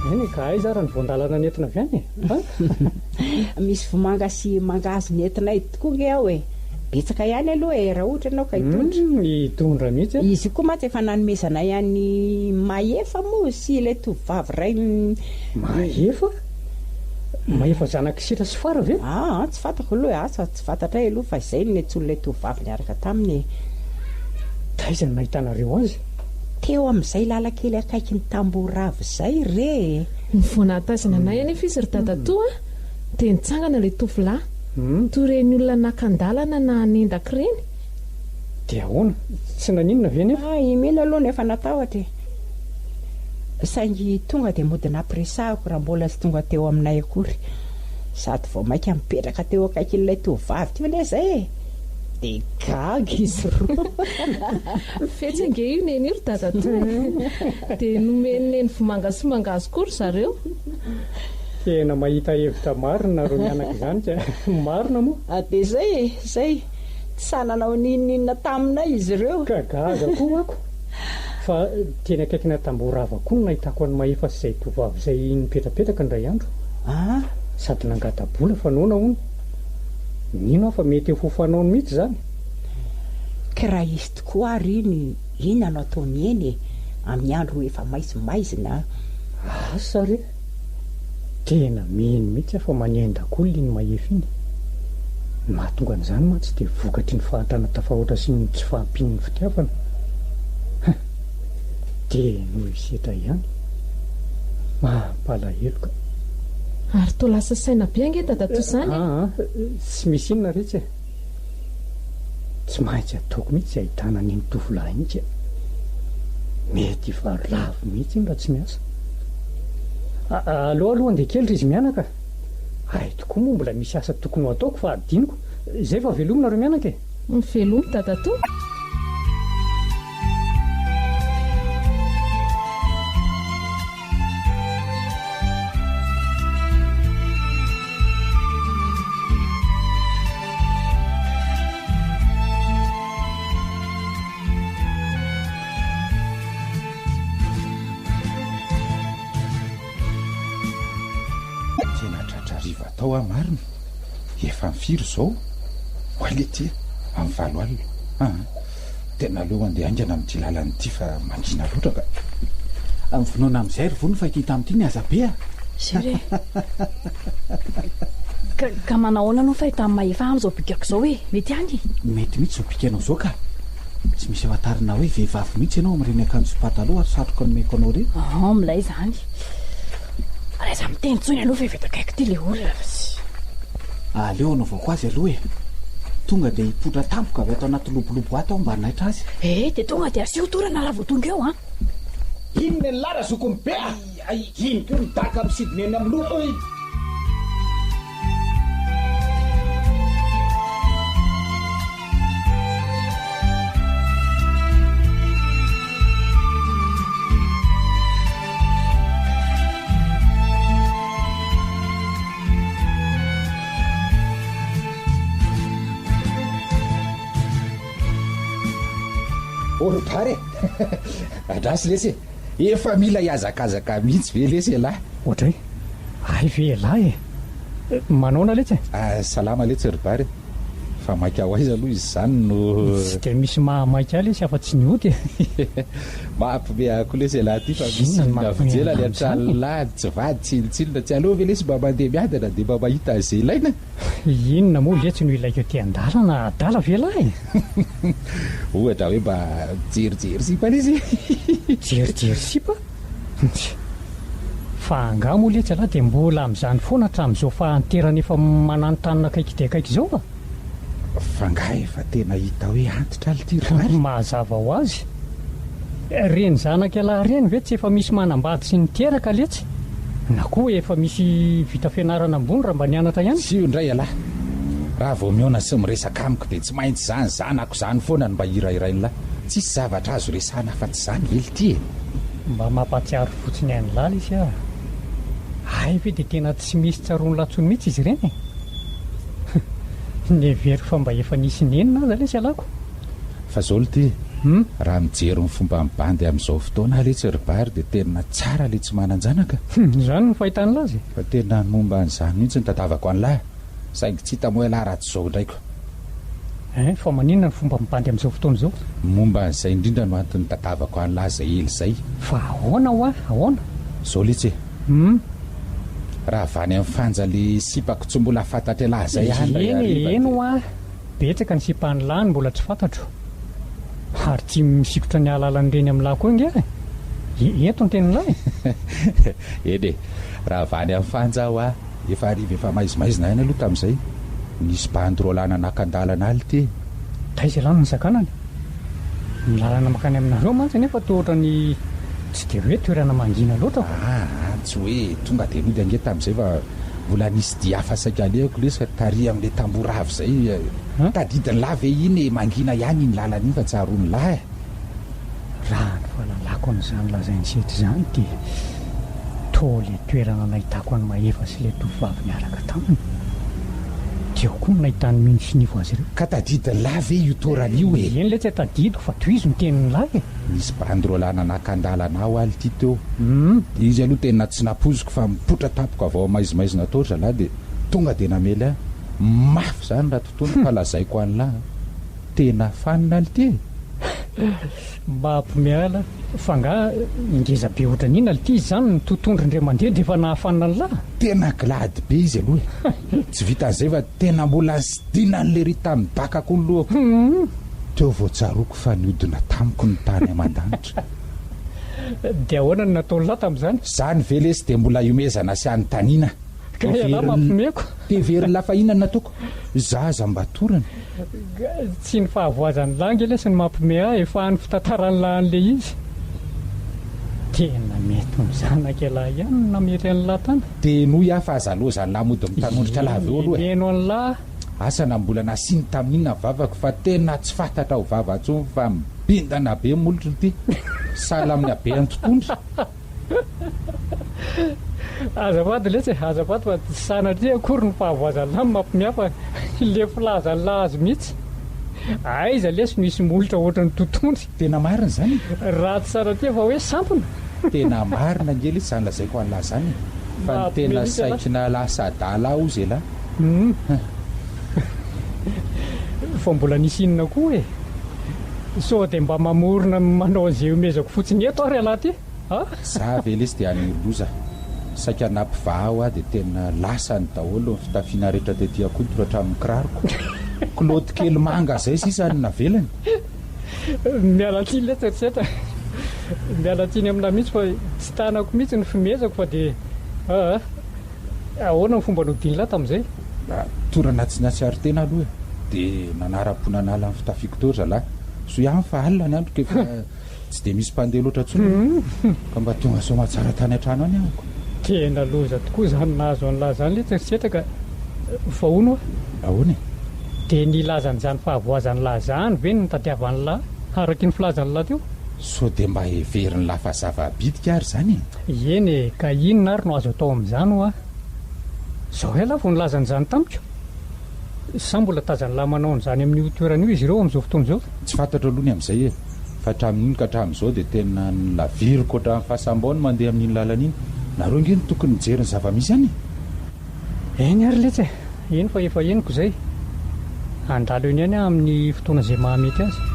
Eny e, ka aiza ary ny voan-dalana nentina avy any e? Misy vomanga sy mangahazo nentinay tokoa nge ao e! Betsaka ihany aloha e, raha ohatra ianao ka hitondra. Humm, hitondra mihitsy a. Izy io koa mantsy efa nanomezanay an'i Mahefa moa sy ilay tovovavy iray. Mahefa? Mahefa zanak'i Sitra sy Fara ve? Aa, tsy fantako aloha e, asa tsy fantatray aloha fa izay no niantsoan'ilay tovovavy niaraka taminy e. Taiza no nahitanareo azy? Teo amin'izay lalan-kely akaikin'ny Tambohoravo izay re e. Ny vao nahatazana anay anefa izy ry dadatoa dia nitsangana ilay tovolahy. Toy ireny olona naka an-dalana na hanendaka ireny? Dia ahoana? Tsy naninona ve nefa? Ah, i Mino aloha no efa natahotra e! Saingy tonga dia mody nampiresahako raha mbola tsy tonga teo aminay akory. Sady vao mainka mipetraka teo akaikin'ilay tovovavy teo anie izay e! Dia gaga izy roa. Fetsy ange io Neny io ry dadatoa e! Dia nomen'i Neny vomanga sy mangahazo koa ry zareo. Tena mahita hevitra marina nareo mianaka izany ka! Marina moa? Dia izay e! Izay! Tsy sahy nanao n'inon'inona taminay izy ireo. Ka gaga koa ako! Fa teny akaikina tamboho rava koa no nahitako an'i Mahefa sy izay tovovavy izay nipetrapetraka indray andro. Ah! Sady nangata-bola fa noana hono. Mino aho fa mety efa ho fanaony mihitsy izany. Ka raha izy tokoa ary iny, inona no ataony eny e? Amin'ny andro efa maizimaizina. Asa re! Tena mino mihitsy aho fa manendak'olona iny Mahefa iny. Ny mahatonga an'izany mantsy dia vokatry ny fahantrana tafahoatra sy ny tsy fahampian'ny fitiavana. Hein! Dia noho i Setra ihany. Mampalahelo ka. Ary toa lasa saina be ange dadatoa izany e! Aa, tsy misy inona retsy e! Tsy maintsy ataoko mihitsy izay ahitana an'iny tovolahy iny ka. Mety hivaro lavo mihitsy iny raha tsy miasa. Aleo aloha handeha kely ry izy mianaka. Hay tokoa moa mbola misy asa tokony ho ataoko fa adinoko. Izay vao velomy nareo mianaka e! Velomy dadatoa. Tena tratra hariva tao aho marina. Efa amin'ny firy izao? Oay letia, amin'ny valo alina. Aa. Tena aleo handeha haingana amin'ity lalana ity fa mangina loatra ka. Mivonona amin'izay ry vony fa ity tamin'ity ny aza be a! Zay re. Ka, ka manahoana aloha ny fahitan'i Mahefa amin'izao bikako izao e? Mety ihany e? Mety mihitsy izao bikanao izao ka! Tsy misy ahafantarana hoe vehivavy mihitsy ianao amin'ireny akanjo sy pataloha ary satroka nomeko anao ireny. Aa, milay izany. Ary aza miteny intsony aloha fa efa eto akaiky ity ilay olona fa tsy. Aleo anaovako azy aloha e! Tonga dia hipoitra tampoka avy ato anaty lobolobo ato aho mba hanaitra azy. Eh, dia tonga dia asio torana raha vao tonga eo an! Inona ny lara zokiny be a! Iny koa ny daka misidina eny amin'ny loha. Oh ry Bary e! Andraso lesy e! Efa mila hihazakazaka mihitsy ve lesy ialahy? Oadray! Hay ve ialahy e! Manaona letsy e? Ah, salama letsy ry Bary e! Fa maika ho aiza aloha izy izany no. Tsy dia misy maha maika ahy lesy afa-tsy ny ody e! Mampime ahy koa lesy ialahy ity fa misy olona vijela any an-tranolahy, tsy vady tsinontsinona, tsy aleo ve lesy mba mandeha miadana dia mba mahita an'izay ilaina? Inona moa letsy no ilaiko ety an-dalana, adala ve ialahy e? Ohatra hoe mba mijerijery sipa lesy e! Mijerijery sipa? Tsia. Fa angaha moa letsy ialahy dia mbola amin'izany foana hatramin'izao fahanterana efa mananontanona akaiky dia akaiky izao a? Fa angaha efa tena hita hoe antitra ity ry Bary? Mazava ho azy. Ireny zanak'ialahy ireny ve tsy efa misy manambady sy niteraka letsy? Na koa efa misy vita fianarana ambony raha mba nianatra ihany? Tsy io indray ialahy. Raha vao mihaona sy miresaka amiko dia tsy maintsy izany zanako izany foana no mba hirahirain'lah. Tsisy zavatra azo resahana afa-tsy izany ve lty e? Mba mampahatsiaro fotsiny an'lah lesy ah. Hay ve dia tena tsy misy tsaroan'lah tsony mihitsy izy ireny e? Neveriko fa mba efa nisy nenina aza lesy ialako. Fa zao lty e, raha mijery ny fomba mibandy amin'izao fotoana aho letsy ry Bary dia tena tsara le tsy manan-janaka. Izany no fahitan'lah azy e. Fa tena ny momba an'izany mihitsy no tadavako an'lah. Saingy tsy hita moa ialahy raha tsy izao indray ko. Hein, fa maninona ny fomba mibandy amin'izao fotoana izao? Momba an'izay indrindra no antony nitadavako an'lah izay ela izay. Fa ahoana hoa, ahoana? Izao letsy e. Hum. Raha avy any amin'ny fanja le sipako tsy mbola fantatr'ialahy izay aho indray Eny e, hariva eny dia. hoa, betsaka ny sipan'lah no mbola tsy fantatro. Ary tsy misikotra ny halalan'ireny amin'lah koa ange e. Ento ny tenin'lah e. Eny e, raha avy any amin'ny fanja hoa. Efa hariva efa maizimaizina ihany aloha tamin'izay. Nisy bandy roalahy nanakan-dalana ahy ity e. Taiza ialahy no nisakanany? Ny lalana mankany aminareo mantsy anefa toa ohatran'ny Tsy dia hoe toerana mangina loatra ko. Aa, tsy hoe tonga dia nody ange tamin'izay fa mbola nisy dia hafa saika alehako lesy fa tary amin'ilay tamboho rava izay. Tadidin'lah ve iny e, mangina ihany iny lalana iny fa tsaroan'lah e. Raha ny fahalalako an'izany lazain'i Sety izany dia toa ilay toerana nahitako an'i Mahefa sy ilay tovovavy niaraka taminy. Teo koa no nahitan'i Mino sy Nivo azy ireo. Ka tadidin'lah ve io toerana io e? Eny letsy e, tadidiko fa tohizo ny tenin'lah e! Nisy bandy roalahy nanakan-dalana aho aly ity teo. Dia izy aloha tena tsy nampoiziko fa mipoitra tampoka avy ao maizimaizina tao ry zalahy dia tonga dia namely ahy. Mafy izany raha totoina fa lazaiko an'lah a! Tena fanina aly ity e! Mabo miala, fa nga ngeza be ohatran'inona lty izy zany no totondry indray mandeha dia efa nahafanina an'lah? Tena glady be izy aloha e! Tsy vitan'izay fa tena mbola nisidinan'lery tamin'ny baka koa ny lohako. Teo vao tsaroako fa nihodina tamiko ny tany aman-danitra. Dia ahoana no nataon'lah tamin'izany? Izany ve lesy dia mbola ihomezana sy anontaniana? Ka ialahy mampimeko. Heverin'lah fa inona no nataoko? Zaza mba torana. Tsy ny fahavoazan'lah ange lesy no mampime ahy e, fa ny fitantaran'lah an'le izy. Tena mety ho ny zanak'ialahy ihany no namery an'lah tany. Dia henoy aho fa aza lozan'lah mody mitanondrika lava eo aloha e. Heno an'lah. Asa na mbola nasiany tamin'inona ny vavako fa tena tsy fantatra ho vava intsony fa mibindana be ny molotro ity. Sahala amin'ny habean'ny totohondry. Azafady letsy e, azafady fa tsy sanatria akory ny fahavoazan'lah no mampimiahy fa le filazan'lah azy mihitsy. Aiza lesy no hisy molotra ohatran'ny totohondry. Tena marina izany e! Raha tsy sanatria fa hoe sampona. Tena marina ange lesy izany lazaiko an'lah izany e! Fa ny tena saiky nahalasa adala ahy hozy elah. Humm. Fa mbola nisy inona koa e? Sao dia mba mamorona manao an'izay ihomezako fotsiny eto ary ialahy ty a! Za ve lesy dia haniry loza? Saika nampivaha aho dia tena lasany daholo ny fitafiana rehetra tety an-koditro hatramin'ny kiraroko. Kilaoty kely manga zay sisa no navelany. Miala tsiny letsy ry Setra. Miala tsiny aminà mihitsy fa tsy tanako mihitsy ny fimehezako fa dia aa. Ahoana ny fomba nodian'lah tamin'izay? Torana tsy nahatsiaro tena aloha e! Dia nanara-po nanala ny fitafiako teo ry zalahy. Soa ihany fa alina ny andro ka efa tsy dia misy mpandeha loatra intsony. Ka mba tonga soamatsara tany an-trano any ahako. Tena loza tokoa izany nahazo an'lah izany letsy ry Setra ka! Fa hono hoa? Ahoana e? Dia nilaza an'izany fahavoazan'lah izany ve no nitadiavan'lah araka iny filazan'lah teo? Sao dia mba heverin'lah fa zava-bitika ary izany e? Eny e, ka inona ary no azo atao amin'izany hoa? Izao ialahy vao nilaza an'izany tamiko? Sa mbola tazan'lah manao an'izany amin'io toerana io izy ireo amin'izao fotoana izao? Tsy fantatro aloha ny amin'izay e, fa hatramin'iny ka hatramin'izao dia tena nolaviriko ohatran'ny fasam-bao ny mandeha amin'iny lalana iny. Nareo ange no tokony mijery ny zava-misy any e! Eny ary letsy e! Eny fa efa henoko izay. Handalo eny ihany aho amin'ny fotoana izay mahamety azy.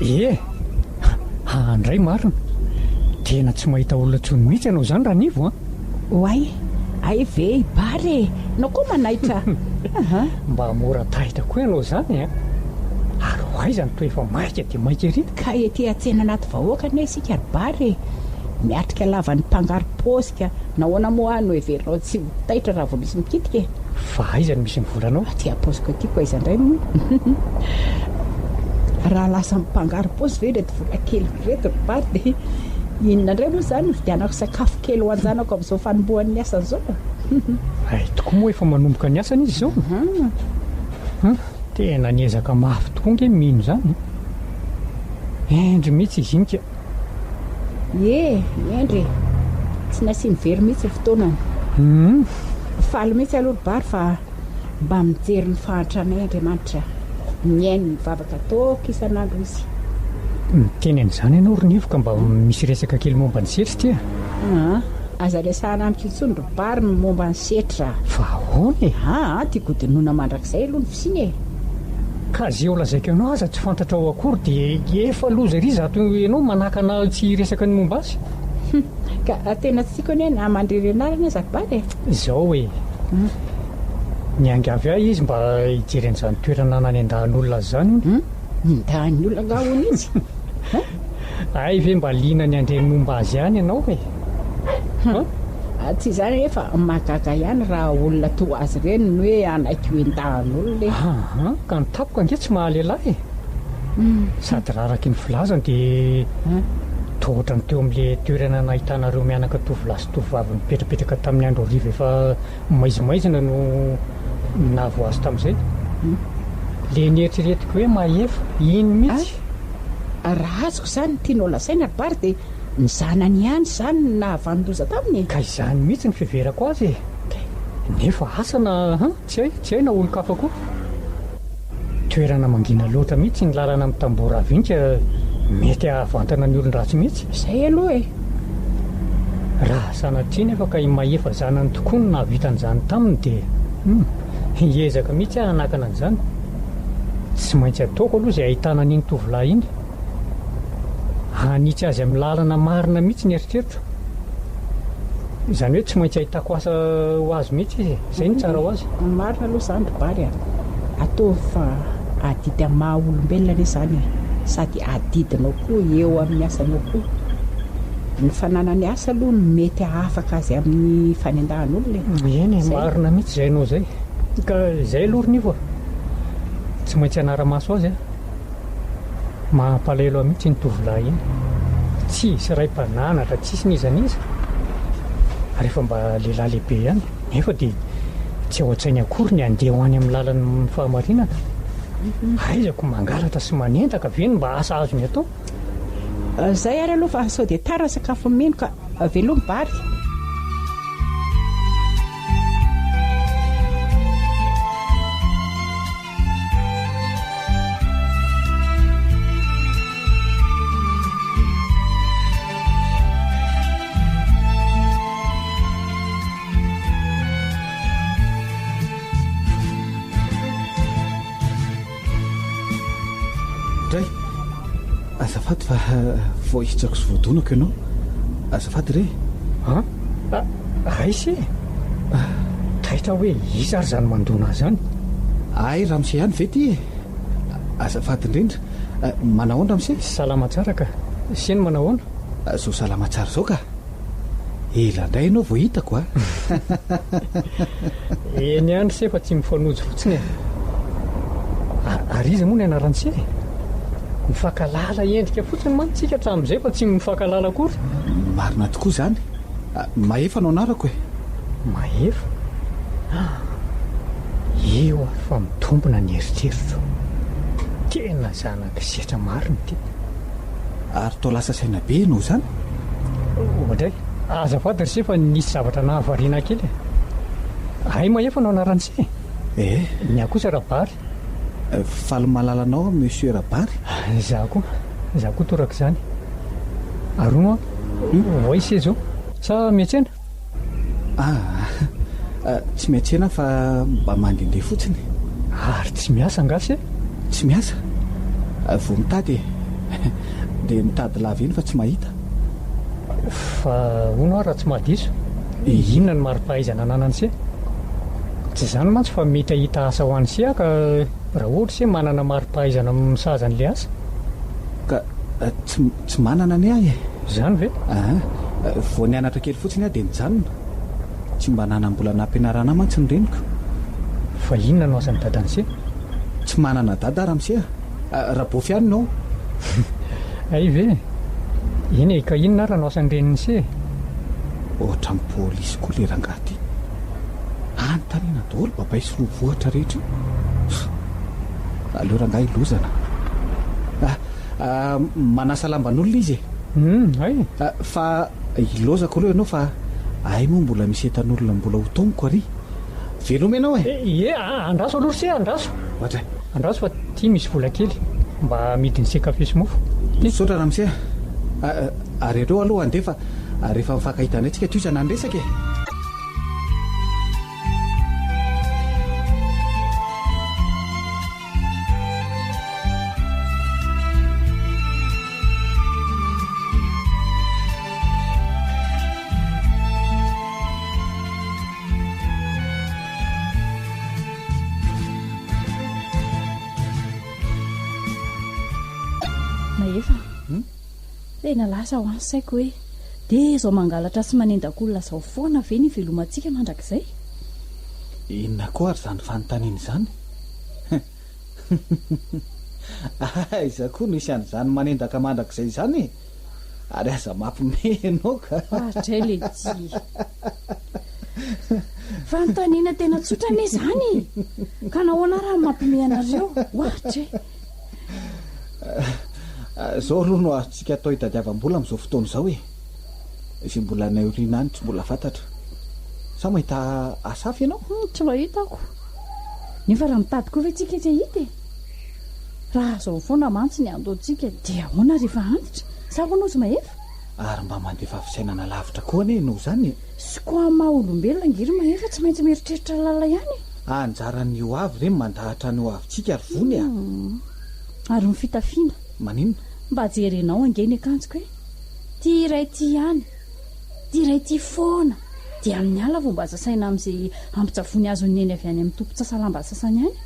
Ie! Handray marina! Tena tsy mahita olona intsony mihitsy ianao izany Ranivo an! Oay! Hay ve i Bary e! Ianao koa manaitra! Aha! Mba mora taitra koa ianao izany an! Ary ho aiza no toa efa maika dia maika ery? Ka ety an-tsena anaty vahoaka anie isika ry Bary e! Miatrika lava ny mpangaro-paosy ka nahoana moa aho no heverinao tsy ho taitra raha vao misy mikitika e? Fa aiza no misy ny volanao? Aty am-paosiko aty ko aiza indray moa? Raha lasa mpangaro-paosy ve ireto vola keliko ireto ry Bary dia inona indray moa izany no hividianako sakafo kely ho an-janako amin'izao fanombohan'ny asany izao? Hay tokoa moa efa manomboka ny asany izy izao? Hum, tena niezaka mafy tokoa ange mino izany e! Hendry mihitsy izy iny ka! Ie, hendry e! Tsy nasiany very mihitsy ny fotoanany. Faly mihitsy aloha ry Bary fa mba mijery ny fahantranay Andriamanitra. Mihaino ny vavaka ataoko isan'andro Izy. Miteny an'izany ianao ry Nivo ka mba misy resaka kely momba ny setra ity a! Aa, aza resahana amiko intsony ry Bary ny momba ny setra. Fa ahoana e? Aa, tiako hodinoina mandrakizay aloha ny fisiany e! Ka ze ho lazaiko anao aza tsy fantatrao akory dia efa loza ery izato ianao manakana ahy tsy hiresaka ny momba azy. Hum, ka tena tsy tiako anie na mandre renarana aza ry Bary e! Izao e! Niangavy ahy izy mba hijery an'izany toerana nanendahan'olona azy izany hono. Hum, nendahan'ny olona angaha hono izy? Hein? Hay ve mba liana ny handre ny momba azy ihany ianao e? Hum, tsy izany anefa, mahagaga ihany raha olona toa azy ireny no hoe hanaiky ho endahan'olona e. Aa, ka ny tampoka ange tsy mahalehilahy e. Sady raha araka ny filazany dia toa ohatran'ny teo amin'ilay toerana nahitanareo mianaka tovolahy sy tovovavy nipetrapetraka tamin'ny andro hariva efa maizimaizina no nahavoa azy tamin'izay. Ilay nieritreretiko hoe mahefa, iny mihitsy. Raha azoko izany ny tianao lazaina ry Bary dia ny zanany ihany izany no nahavanon-doza taminy e? Ka izany mihitsy ny fiheverako azy e! Nefa asa na han, tsy hay, tsy hay na olon-kafa koa. Toerana mangina loatra mihitsy ny lalana mitamboravinka mety hahavantana ny olon-dratsy mihitsy. Izay aloha e! Raha sanatria nefa ka i Mahefa zanany tokoa no nahavita an'izany taminy dia hum, hiezaka mihitsy aho hanakana an'izany. Tsy maintsy ataoko aloha izay ahitana an'iny tovolahy iny. Hanitsy azy amin'ny lalana marina mihitsy ny eritreritro. Izany hoe tsy maintsy ahitako asa ho azy mihitsy izy e. Izay no tsara ho azy. Marina aloha izany ry Bary a! Ataovy fa adidy amin'ny maha olombelona anie izany e! Sady adidinao koa eo amin'ny asanao koa. Ny fananany asa aloha no mety hahafaka azy amin'ny fanendahan'olona e! Eny e, marina mihitsy izay anao izay. Ka izay aloha ry Nivo a! Tsy maintsy hanara-maso azy aho. Mampalahelo ahy mihitsy iny tovolahy iny. Tsisy ray mpananatra, tsisy n'iza n'iza. Ary efa mba lehilahy lehibe ihany. Nefa dia tsy ao an-tsainy akory ny handeha ho any amin'ny lalan'ny fahamarinana. Aiza ko mangalatra sy manendaka ve no mba asa azony atao? Zay ary aloha fa sao dia tara ny sakafo mino ka velomy Bary. Dray, azafady fa voahitsako sy voadonako ianao. Azafady re. An? Aiza e? Taitra hoe iza ary izany mandona ahy izany? Hay ramose ihany ve ity e? Azafady indrindra. Manahoana ramose? Salama tsara ka. Sy ny manahoana? Zao salama tsara zao ka. Ela indray ianao vao hitako a! Eny ihany ry se fa tsy mifanojo fotsiny e. Ary iza moa ny anaran'i se e? Mifankahalala endrika fotsiny mantsy tsika hatramin'izay fa tsy mifankahalala akory. Marina tokoa izany. Mahefa no anarako e! Mahefa? Ah! Io ary fa mitombina ny eritreritro. Tena zanak'i Setra marina ity. Ary toa lasa saina be ianao izany? Oadray! Azafady ry se fa nisy zavatra nahavariana ahy kely e! Hay Mahefa no anaran'i se e! Eh! Ny ahy kosa Rabary. Faly mahalala anao aho Monsieur Rabary. Izaho koa, izaho koa torak'izany. Ary hono an, ho aiza se izao? Sa miantsena? Ah, tsy miantsena aho fa mba mandehandeha fotsiny. Ary tsy miasa angaha se? Tsy miasa? Vao mitady e. Dia mitady lava eny fa tsy mahita. Fa hono aho raha tsy mahadiso, inona no mari-pahaizana ananan'i se? Tsy izany mantsy fa mety hahita asa ho an'i se aho ka raha ohatra se manana mari-pahaizana misahaza an'ilay asa. Ka tsy tsy manana anie aho e! Izany ve? Aa, vao nianatra kely fotsiny aho dia nijanona. Tsy mba nanam-bola nampianarana ahy mantsy ny reniko. Fa inona no asan'i dadan'i se? Tsy manana dada ramose a! Rabofy ihany no. Hay ve? Eny e, ka inona ary no asan'ny renin'i se e? Ohatran'ny polisy koa le rangahy ty. Anontaniana daholo babay sy roa vohitra rehetra io. Aleo rangahy lozana. Ah, manasa lamban'olona izy e. Hum, hay. Fa ilozako aloha ianao fa hay moa mbola misy entan'olona mbola ho taomiko ary. Veloma ianao e! Ie, andraso aloha ry se, andraso. Ohatra e? Andraso fa ty misy vola kely, mba amidin'i se kafe sy mofo. Ty. Misaotra ramose a! Ary aleo aloha handeha fa rehefa mifankahita indray tsika tohizana ny resaka e! Tena lasa ho any saiko hoe dia izao mangalatra sy manendak'olona izao foana ve ny hivelomantsika mandrakizay? Inona koa ary izany fanontaniana izany? Aiza koa no hisy an'izany manendaka mandrakizay izany e? Ary aza mampiomehy ianao ka! Oadray letia! Fanontaniana tena tsotra anie izany e! Ka nahoana ary no mampiomehy anareo? Oadray! Izao aloha no azontsika atao hitadiavam-bola amin'izao fotoana izao e! Izay mbola any aoriana any tsy mbola fantatra. Sa mahita asa hafa ianao? Tsy mahita aho. Nefa raha mitady koa ve tsika tsy hahita e? Raha izao foana mantsy ny antontsika dia ahoana rehefa antitra? Sa ahoana ozy Mahefa? Ary mba mandefa fisainana lavitra koa anie ianao izany e! Sy koa amin'ny maha olombelona ange ry Mahefa tsy maintsy mieritreritra lalina ihany e! Anjaran'ny ho avy re ny mandahatra ny ho avintsika ry Vony a! Ary ny fitafiana? Maninona? Mba jerenao ange ny akanjoko e! Ty iray ty ihany, ty iray ty foana, dia amin'ny alina vao mba sasaina amin'izay ambin-tsavony azon'i Neny avy any amin'ny tompon-tsasalamba sasany any.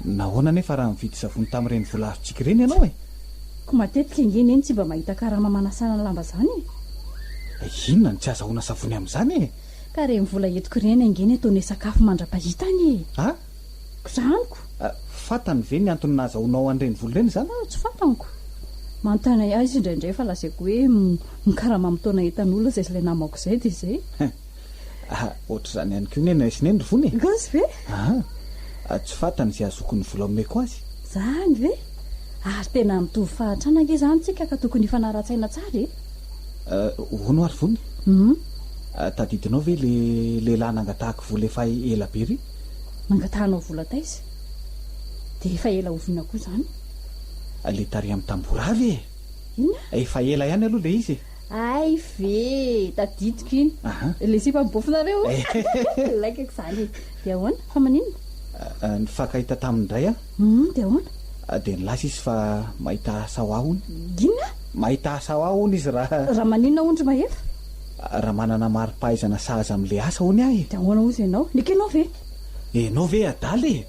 Nahoana anefa raha nividy savony tamin'ireny vola azontsika ireny ianao e? Ko matetika ange Neny tsy mba mahita karama manasana ny lamba izany e! Inona no tsy azahoana savony amin'izany e? Ka ireny vola entiko ireny ange ny ataonay sakafo mandra-pahitany e! A? Ko zany ko! Fantany ve ny antony nahazahoanao an'ireny vola ireny izany? Tsy fantany ko! Manontany ahy izy indraindray fa lazaiko hoe mikarama mitaona entan'olona izay ilay namako izay dia izay. Ohatr'izany ihany koa neny sy neny ry vony e! Gasy ve? Aa! Tsy fantany izay ahazoako ny vola omeko azy. Izany ve? Ary tena mitovy fahantrana ange izany tsika ka tokony hifanara-tsaina tsara e! Hono ary vony? Tadidinao ve le lehilahy nangatahako vola efa ela be ry? Nangatahanao vola taiza? Dia efa ela oviana koa izany? Le tary amin'ny tamboravy e! Inona? Efa ela ihany aloha le izy e! Hay ve! Tadidiko iny! Le sipa mibofinareo? Laikako izany e! Dia ahoana? Fa maninona? Nifankahita taminy indray aho. Hum, dia ahoana? Dia nilaza izy fa mahita asa ho ahy hono. Inona? Mahita asa ho ahy hono izy raha. Raha maninona hono ry Mahefa? Raha manana mari-pahaizana sahaza amin'ilay asa hono aho e! Dia ahoana hozy ianao? Nekenao ve? Ianao ve adala e!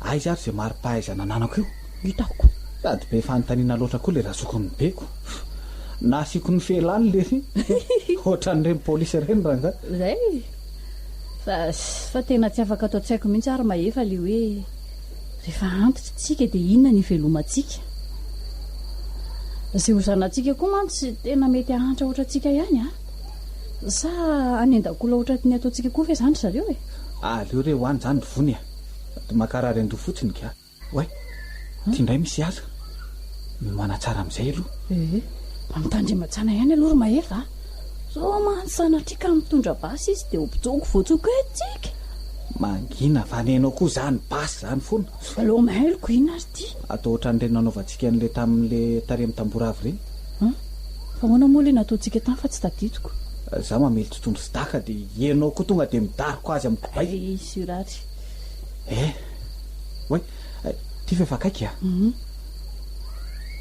Aiza ary izay mari-pahaizana ananako io? Hitako. Sady be fanontaniana loatra koa ilay razokin'ny beko. Nasiako ny felany lery. Ohatran'ireny polisy ireny rangahy. Izay. Fa, fa tena tsy afaka ato an-tsaiko mihitsy ary Mahefa ilay hoe rehefa antitra isika dia inona ny hivelomantsika? Izay ho zanatsika koa mantsy tena mety hahantra ohatrantsika ihany an! Sa hanendakola ohatran'ny ataontsika koa ve izany ry zareo e? Aleo re ho any izany ry Vony a! Mankarary an-doha fotsiny ka. Oay! Ity indray misy haza. Miomàna tsara amin'izay aloha. Ee, mba mitandrema tsana ihany aloha ry Mahefa a! Zao mantsy sanatria ka mitondra basy izy dia ho mpijoko voatsoko eto tsika! Mangina fa ny anao koa izany basy izany foana. Aleo mailoko inona ary ity? Atao ohatran'ireny nanaovantsika an'ilay tamin'ilay tary amin'ny tamboravy ireny. An? Fa ahoana moa ilay nataontsika tany fa tsy tadidiko? Za mamely totohondry sy daka dia ianao koa tonga dia midaroka azy amin'ny kibay. Ay, sur ary. Eh! Oay! Ty fa efa akaiky a!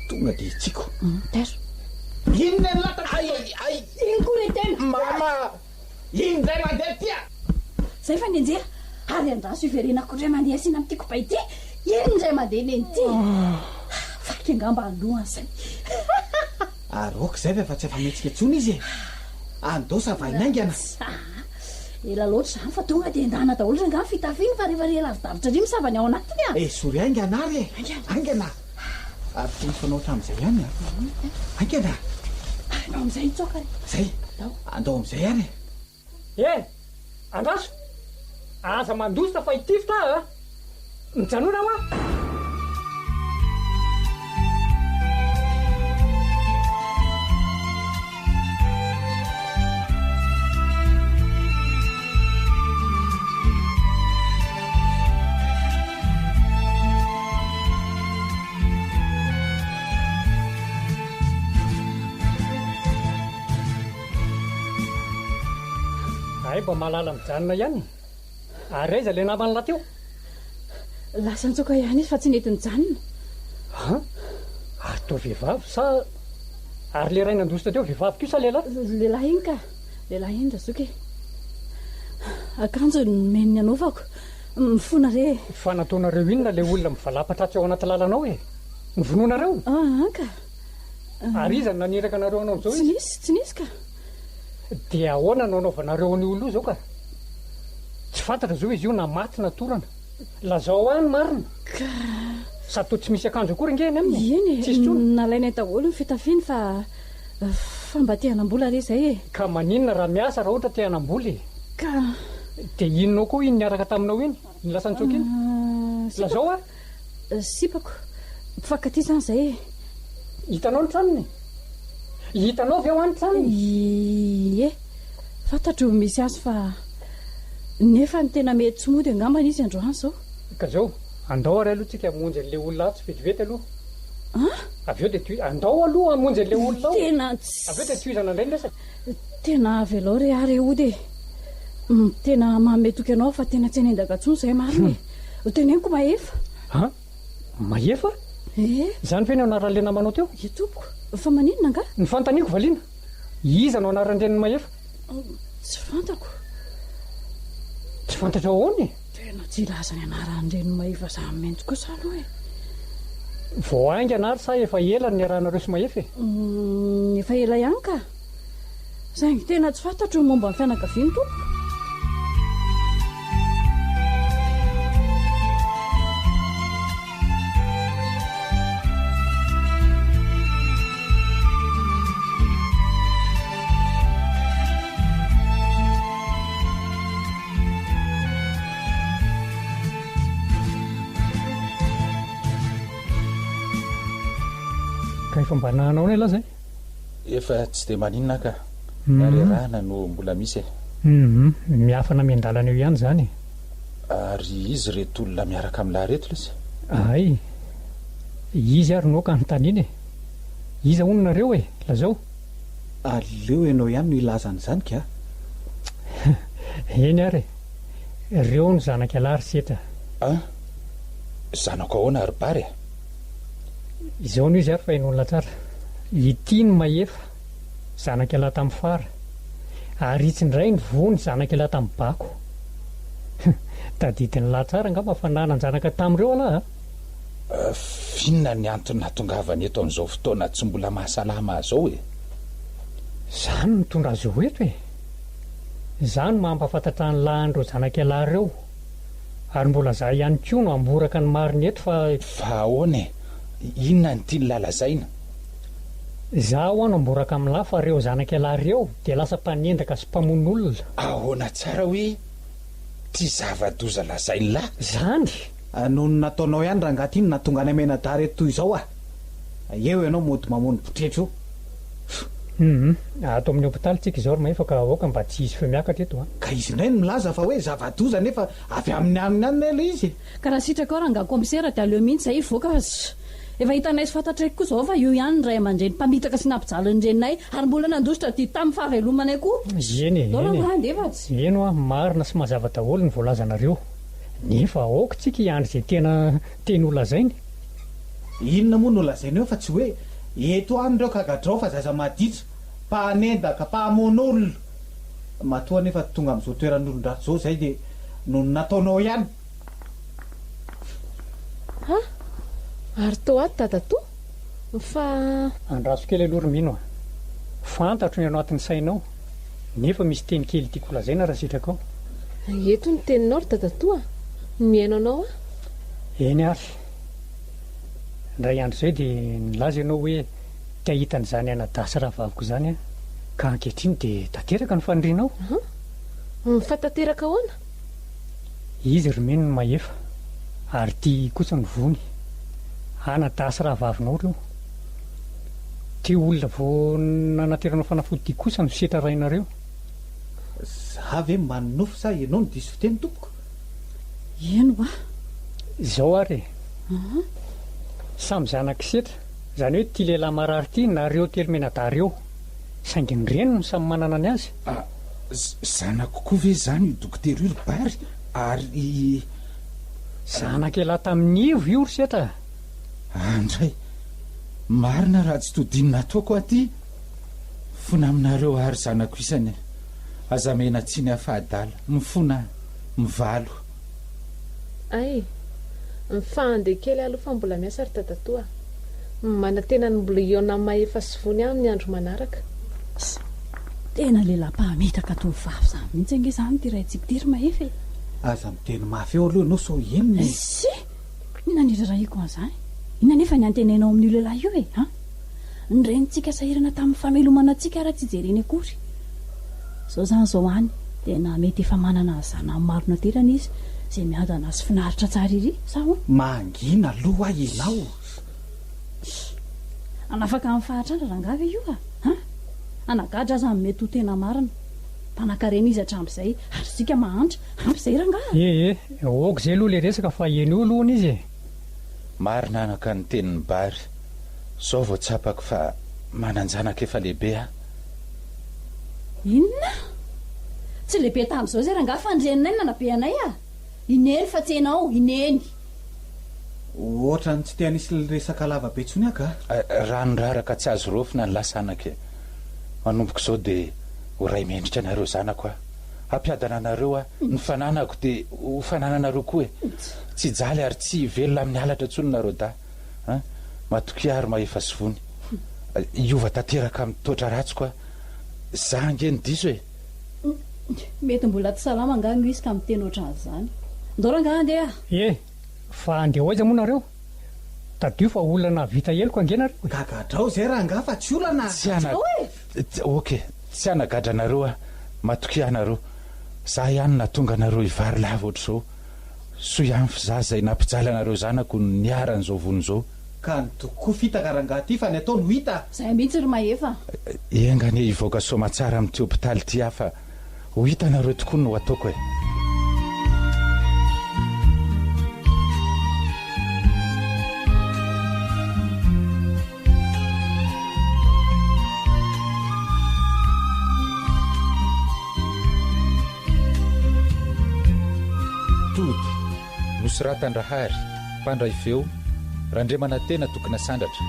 Tonga dia hitsiko. Taiza? Inona ny lataka? Ay! Ay! Iny koa re tena! Mama! Iny indray mandeha ty a! Zay fa nianjera! Ary andraso hiverenako indray mandeha asiana amin'ity kobay ity! Iny indray mandeha neny ity! Vaky angamba ny lohany zay! Ary ok izay fa efa tsy afa-mihetsika intsony izy e! Andao savaina haingana! Ela loatra izany fa tonga dia endahana daholo rangahy ny fitafiany fa rehefa re lavidavitra ery misava ny ao anatiny a! Esory haingana ary e! Haingana! Ary toy ny fanao hatramin'izay ihany an! Haingana! Andao amin'izay hitsoaka re! Izay! Andao amin'izay ary e! Eh! Andraso! Aza mandositra fa hitifitra aho a! Mijanona hoa! Hay mba mahalala mijanona ihany. Ary aiza ilay naman'lah teo? Lasa nitsoaka ihany izy fa tsy nety nijanona. An? Ary toa vehivavy sa ary ilay iray nandositra teo vehivavy koa sa lehilahy? Lehilahy iny ka. Lehilahy iny Razoky e. Akanjo no nomeny ny anaovako. Mifona re e. Fa nataonareo inona ilay olona mivalapatra atsy ao anaty lalana ao e? Novonoinareo? An ka. Ary iza no naniraka anareo hanao an'izao Tsy izy? nisy, tsy nisy ka. Dia ahoana no anaovanareo an'io olona io izao ka? Tsy fantatra izao izy io na maty na torana. Lazao ahy ny marina. Ka. Sady toa tsy misy akanjo akory ange eny aminy e. Eny e, Tsisy intsony. nalainay daholo ny fitafiany fa fa mba te hanam-bola re izay e. Ka maninona raha miasa raha ohatra te hanam-bola e? Ka. Dia inona koa iny niaraka taminao iny? Iny lasa nitsoaka iny? Lazao ahy. Sipako, mpifankatia izany izay e. Hitanao ny tranony? Hitanao ve hoa ny tranony? Ie, fantatro ny misy azy fa nefa ny tena mety tsy mody angambany izy androany izao. Ka izao, andao ary aloha tsika hamonjy an'ilay olona atsy vetivety aloha. An? Avy eo dia tohi-, andao aloha hamonjy an'ilay olona ao. Tena tsy. Avy eo dia tohizana indray ny resaka. Tena avelao re ahy re hody e. Tena manome toky anao aho fa tena tsy hanendaka intsony izahay marina e. Ho teneniko Mahefa. An? Mahefa? Ee. Izany ve no anaran'ilay namanao teo? Ie tompoko. Fa maninona angaha? Ny fanontaniako valiana. Iza no anaran-drenin'i Mahefa? Tsy fantako. Tsy fantatrao ahoana e? Tena tsy hilaza ny anaran-drenin'i Mahefa izany mihitsy kosa aloha e. Vao haingana ary sa efa ela no niarahanareo sy Mahefa e? Efa ela ihany ka. Saingy tena tsy fantatro ny momba ny fianakaviany tompoko. Ka efa mba nanao anie lahy zay? Efa tsy dia maninona ka. Ny harerahana no mbola misy e. Hum, miafana miandalana eo ihany izany e. Ary izy ireto olona miaraka amin'lah ireto lesy? Hay, izy ary no aoka anontaniana e. Iza hono nareo e? Lazao. Aleo ianao ihany no hilaza an'izany ka. Eny ary e. Reo no zanak'ialahy ry Setra. An? Zanako ahoana ry Bary a? Izao no izy ary fa henoina tsara. Ity no Mahefa, zanak'ialahy tamin'ny fara. Ary itsy indray ny Vony, zanak'ialahy tamin'ny bako. Tadidin'ilahy tsara angamba fa nanan-janaka tamin'ireo ialahy a! F'inona ny antony nahatongavany eto amin'izao fotoana tsy mbola mahasalama izao e? Izaho no nitondra azy ho eto e! Izaho no mampahafantatra an'ilahy an'ireo zanak'ialahy ireo. Ary mbola za ihany koa no hamboraka ny marina eto fa. Fa ahoana e? Inona no tian'lah lazaina? Za hoa no hamboraka amin'lah fa reo zanak'ialahy reo dia lasa mpanendaka sy mpamono olona. Ahoana tsara hoe ty zava-doza lazain'lah? Zany! Noho ny nataonao ihany rangahy ty no nahatonga anay mianadahy reto toy izao ah! Eo ianao mody mamono botretro eo. Humm, ato amin'ny hopitaly tsika izao ry Mahefa ka aoka mba tsy hisy feo miakatra eto a. Ka izy indray no milaza fa hoe zava-doza nefa avy amin'ny anona ihany ilay izy e. Ka raha sitrakao rangahy kaomisera dia aleo mihitsy izay hivoaka fa efa hitanay sy fantatray koa izao fa io ihany ny ray aman-dreny mpamitaka sy nampijaly ny reninay ary mbola nandositra didy tamin'ny fahavelomanay koa. Eny e, Ndao eny e. rangahy handeha fa tsy. Eny hoa, marina sy mazava daholo ny voalazanareo. Nefa aoka tsika hiandry izay tena teny holazainy. Inona moa no lazaina eo fa tsy hoe eto any ireo ka gadrao fa zaza maditra, mpanendaka, mpamono olona. Matoa anefa tonga amin'izao toeran'olon-dratsy izao izay dia noho ny nataonao ihany. Ha! Ary toa ato dadatoa fa. Andraso kely aloha ry Mino a! Fantatro ny ao anatin'ny sainao, nefa misy teny kely tiako holazaina raha sitrakao. Eto ny teninao ry dadatoa a! Mihaino anao aho. Eny ary. Indray andro izay dia nilaza ianao hoe te hahita an'izany anadahy sy rahavaviko izany aho. Ka ankehitriny dia tanteraka ny fanirianao. An! Fa tanteraka ahoana? Izy ry Mino no mahefa, ary ity kosa no vony. Anadahy sy rahavavinao ireo. Ity olona vao nanateranao fanafody ity kosa no setra rainareo. Za ve manonofy sa ianao no diso fiteny tompoko? Eny hoa. Izao ary e. Samy zanak'i Setra, izany hoe ity lehilahy marary ity nareo telo mianadahy ireo. Saingy ny reniny no samy manana ny azy. Ah, zanako koa ve izany io dokotera io ry Bary? Ary. Zanak'ialahy tamin'i Ivo io ry Setra a! Andray! Marina raha tsy todinina ataoko aho ity. Mifona aminareo aho ry zanako isany a! Aza mena tsiny aho fa adala. Mifona aho. Mivalo. Ay! Mifahandeha kely aloha fa mbola miasa ry dadatoa a! Manantena ny mbola hihaona amin'i Mahefa sy Vony aho amin'ny andro manaraka. Ss! Tena lehilahy mpamitaka tovovavy izany mihitsy ange izany ity raintsika ity ry Mahefa e! Aza miteny mafy eo aloha ianao sao henony e! Ss! Inona no irarahiko an'izany? Inona anefa ny antenainao amin'io lehilahy io e? An? Ny renintsika sahirana tamin'ny famelomana antsika ary tsy jereny akory. Izao izany izao any dia na mety efa manana ny zanany maro naterany izy izay miadana sy finaritra tsara ery, sa ahoana? Mangina aloha ianao. Hanafaka ny fahantrana rangahy ve io a? An? Hanagadra aza no mety ho tena marina. Mpanankarena izy hatramin'izay ary isika mahantra. Ampy izay rangahy a! E e, ok izay aloha ilay resaka fa henoy aloha hono izy e! Marina anaka ny tenin'i Bary, zao vao tsapako fa manan-janaka efa lehibe aho. Inona? Tsy lehibe tamin'izao izay rangahy fa ny reninay no nanabe anay a! I Neny fa tsy ianao, i Neny. Ohatran'ny tsy te hanisy resaka lava be intsony aho ka. Rano raraka tsy azo raofina ny lasa anaka e! Manomboka izao dia ho ray mendrika anareo zanako aho. Hampiadana anareo aho, ny fananako dia ho fanananareo koa e! Tsy hijaly ary tsy hivelona amin'ny halatra intsony nareo dahy a! Matokia ary mahefa sy vony. Hiova tanteraka amin'ny toetra ratsiko aho. Za ange no diso e! Mety mbola tsy salama angaha no izy ka miteny ohatran'izany. Ndao rangaha andeha a! E! Fa andeha ho aiza moa nareo? Tadidio fa olona nahavita heloka ange nareo e! Gagadrao izay rangaha fa tsy olana a! Tsy hana. Ok, tsy hanagadra anareo aho, matokia anareo. Za ihany nahatonga anareo hivary lava ohatr'izao. Soa ihany f'za izay nampijaly anareo zanako no niharan'izao vono izao. Ka ny toky koa fitaka rangaha ty fa ny atao no hita. Zay mihitsy ry Mahefa. Enga anie hivoaka soamatsara amin'ity hopitaly ity aho fa ho hitanareo tokoa ny ho ataoko e. Tody, nosoratan-dRahary, mpandray feo, Randriamanantena Tokinasandratra.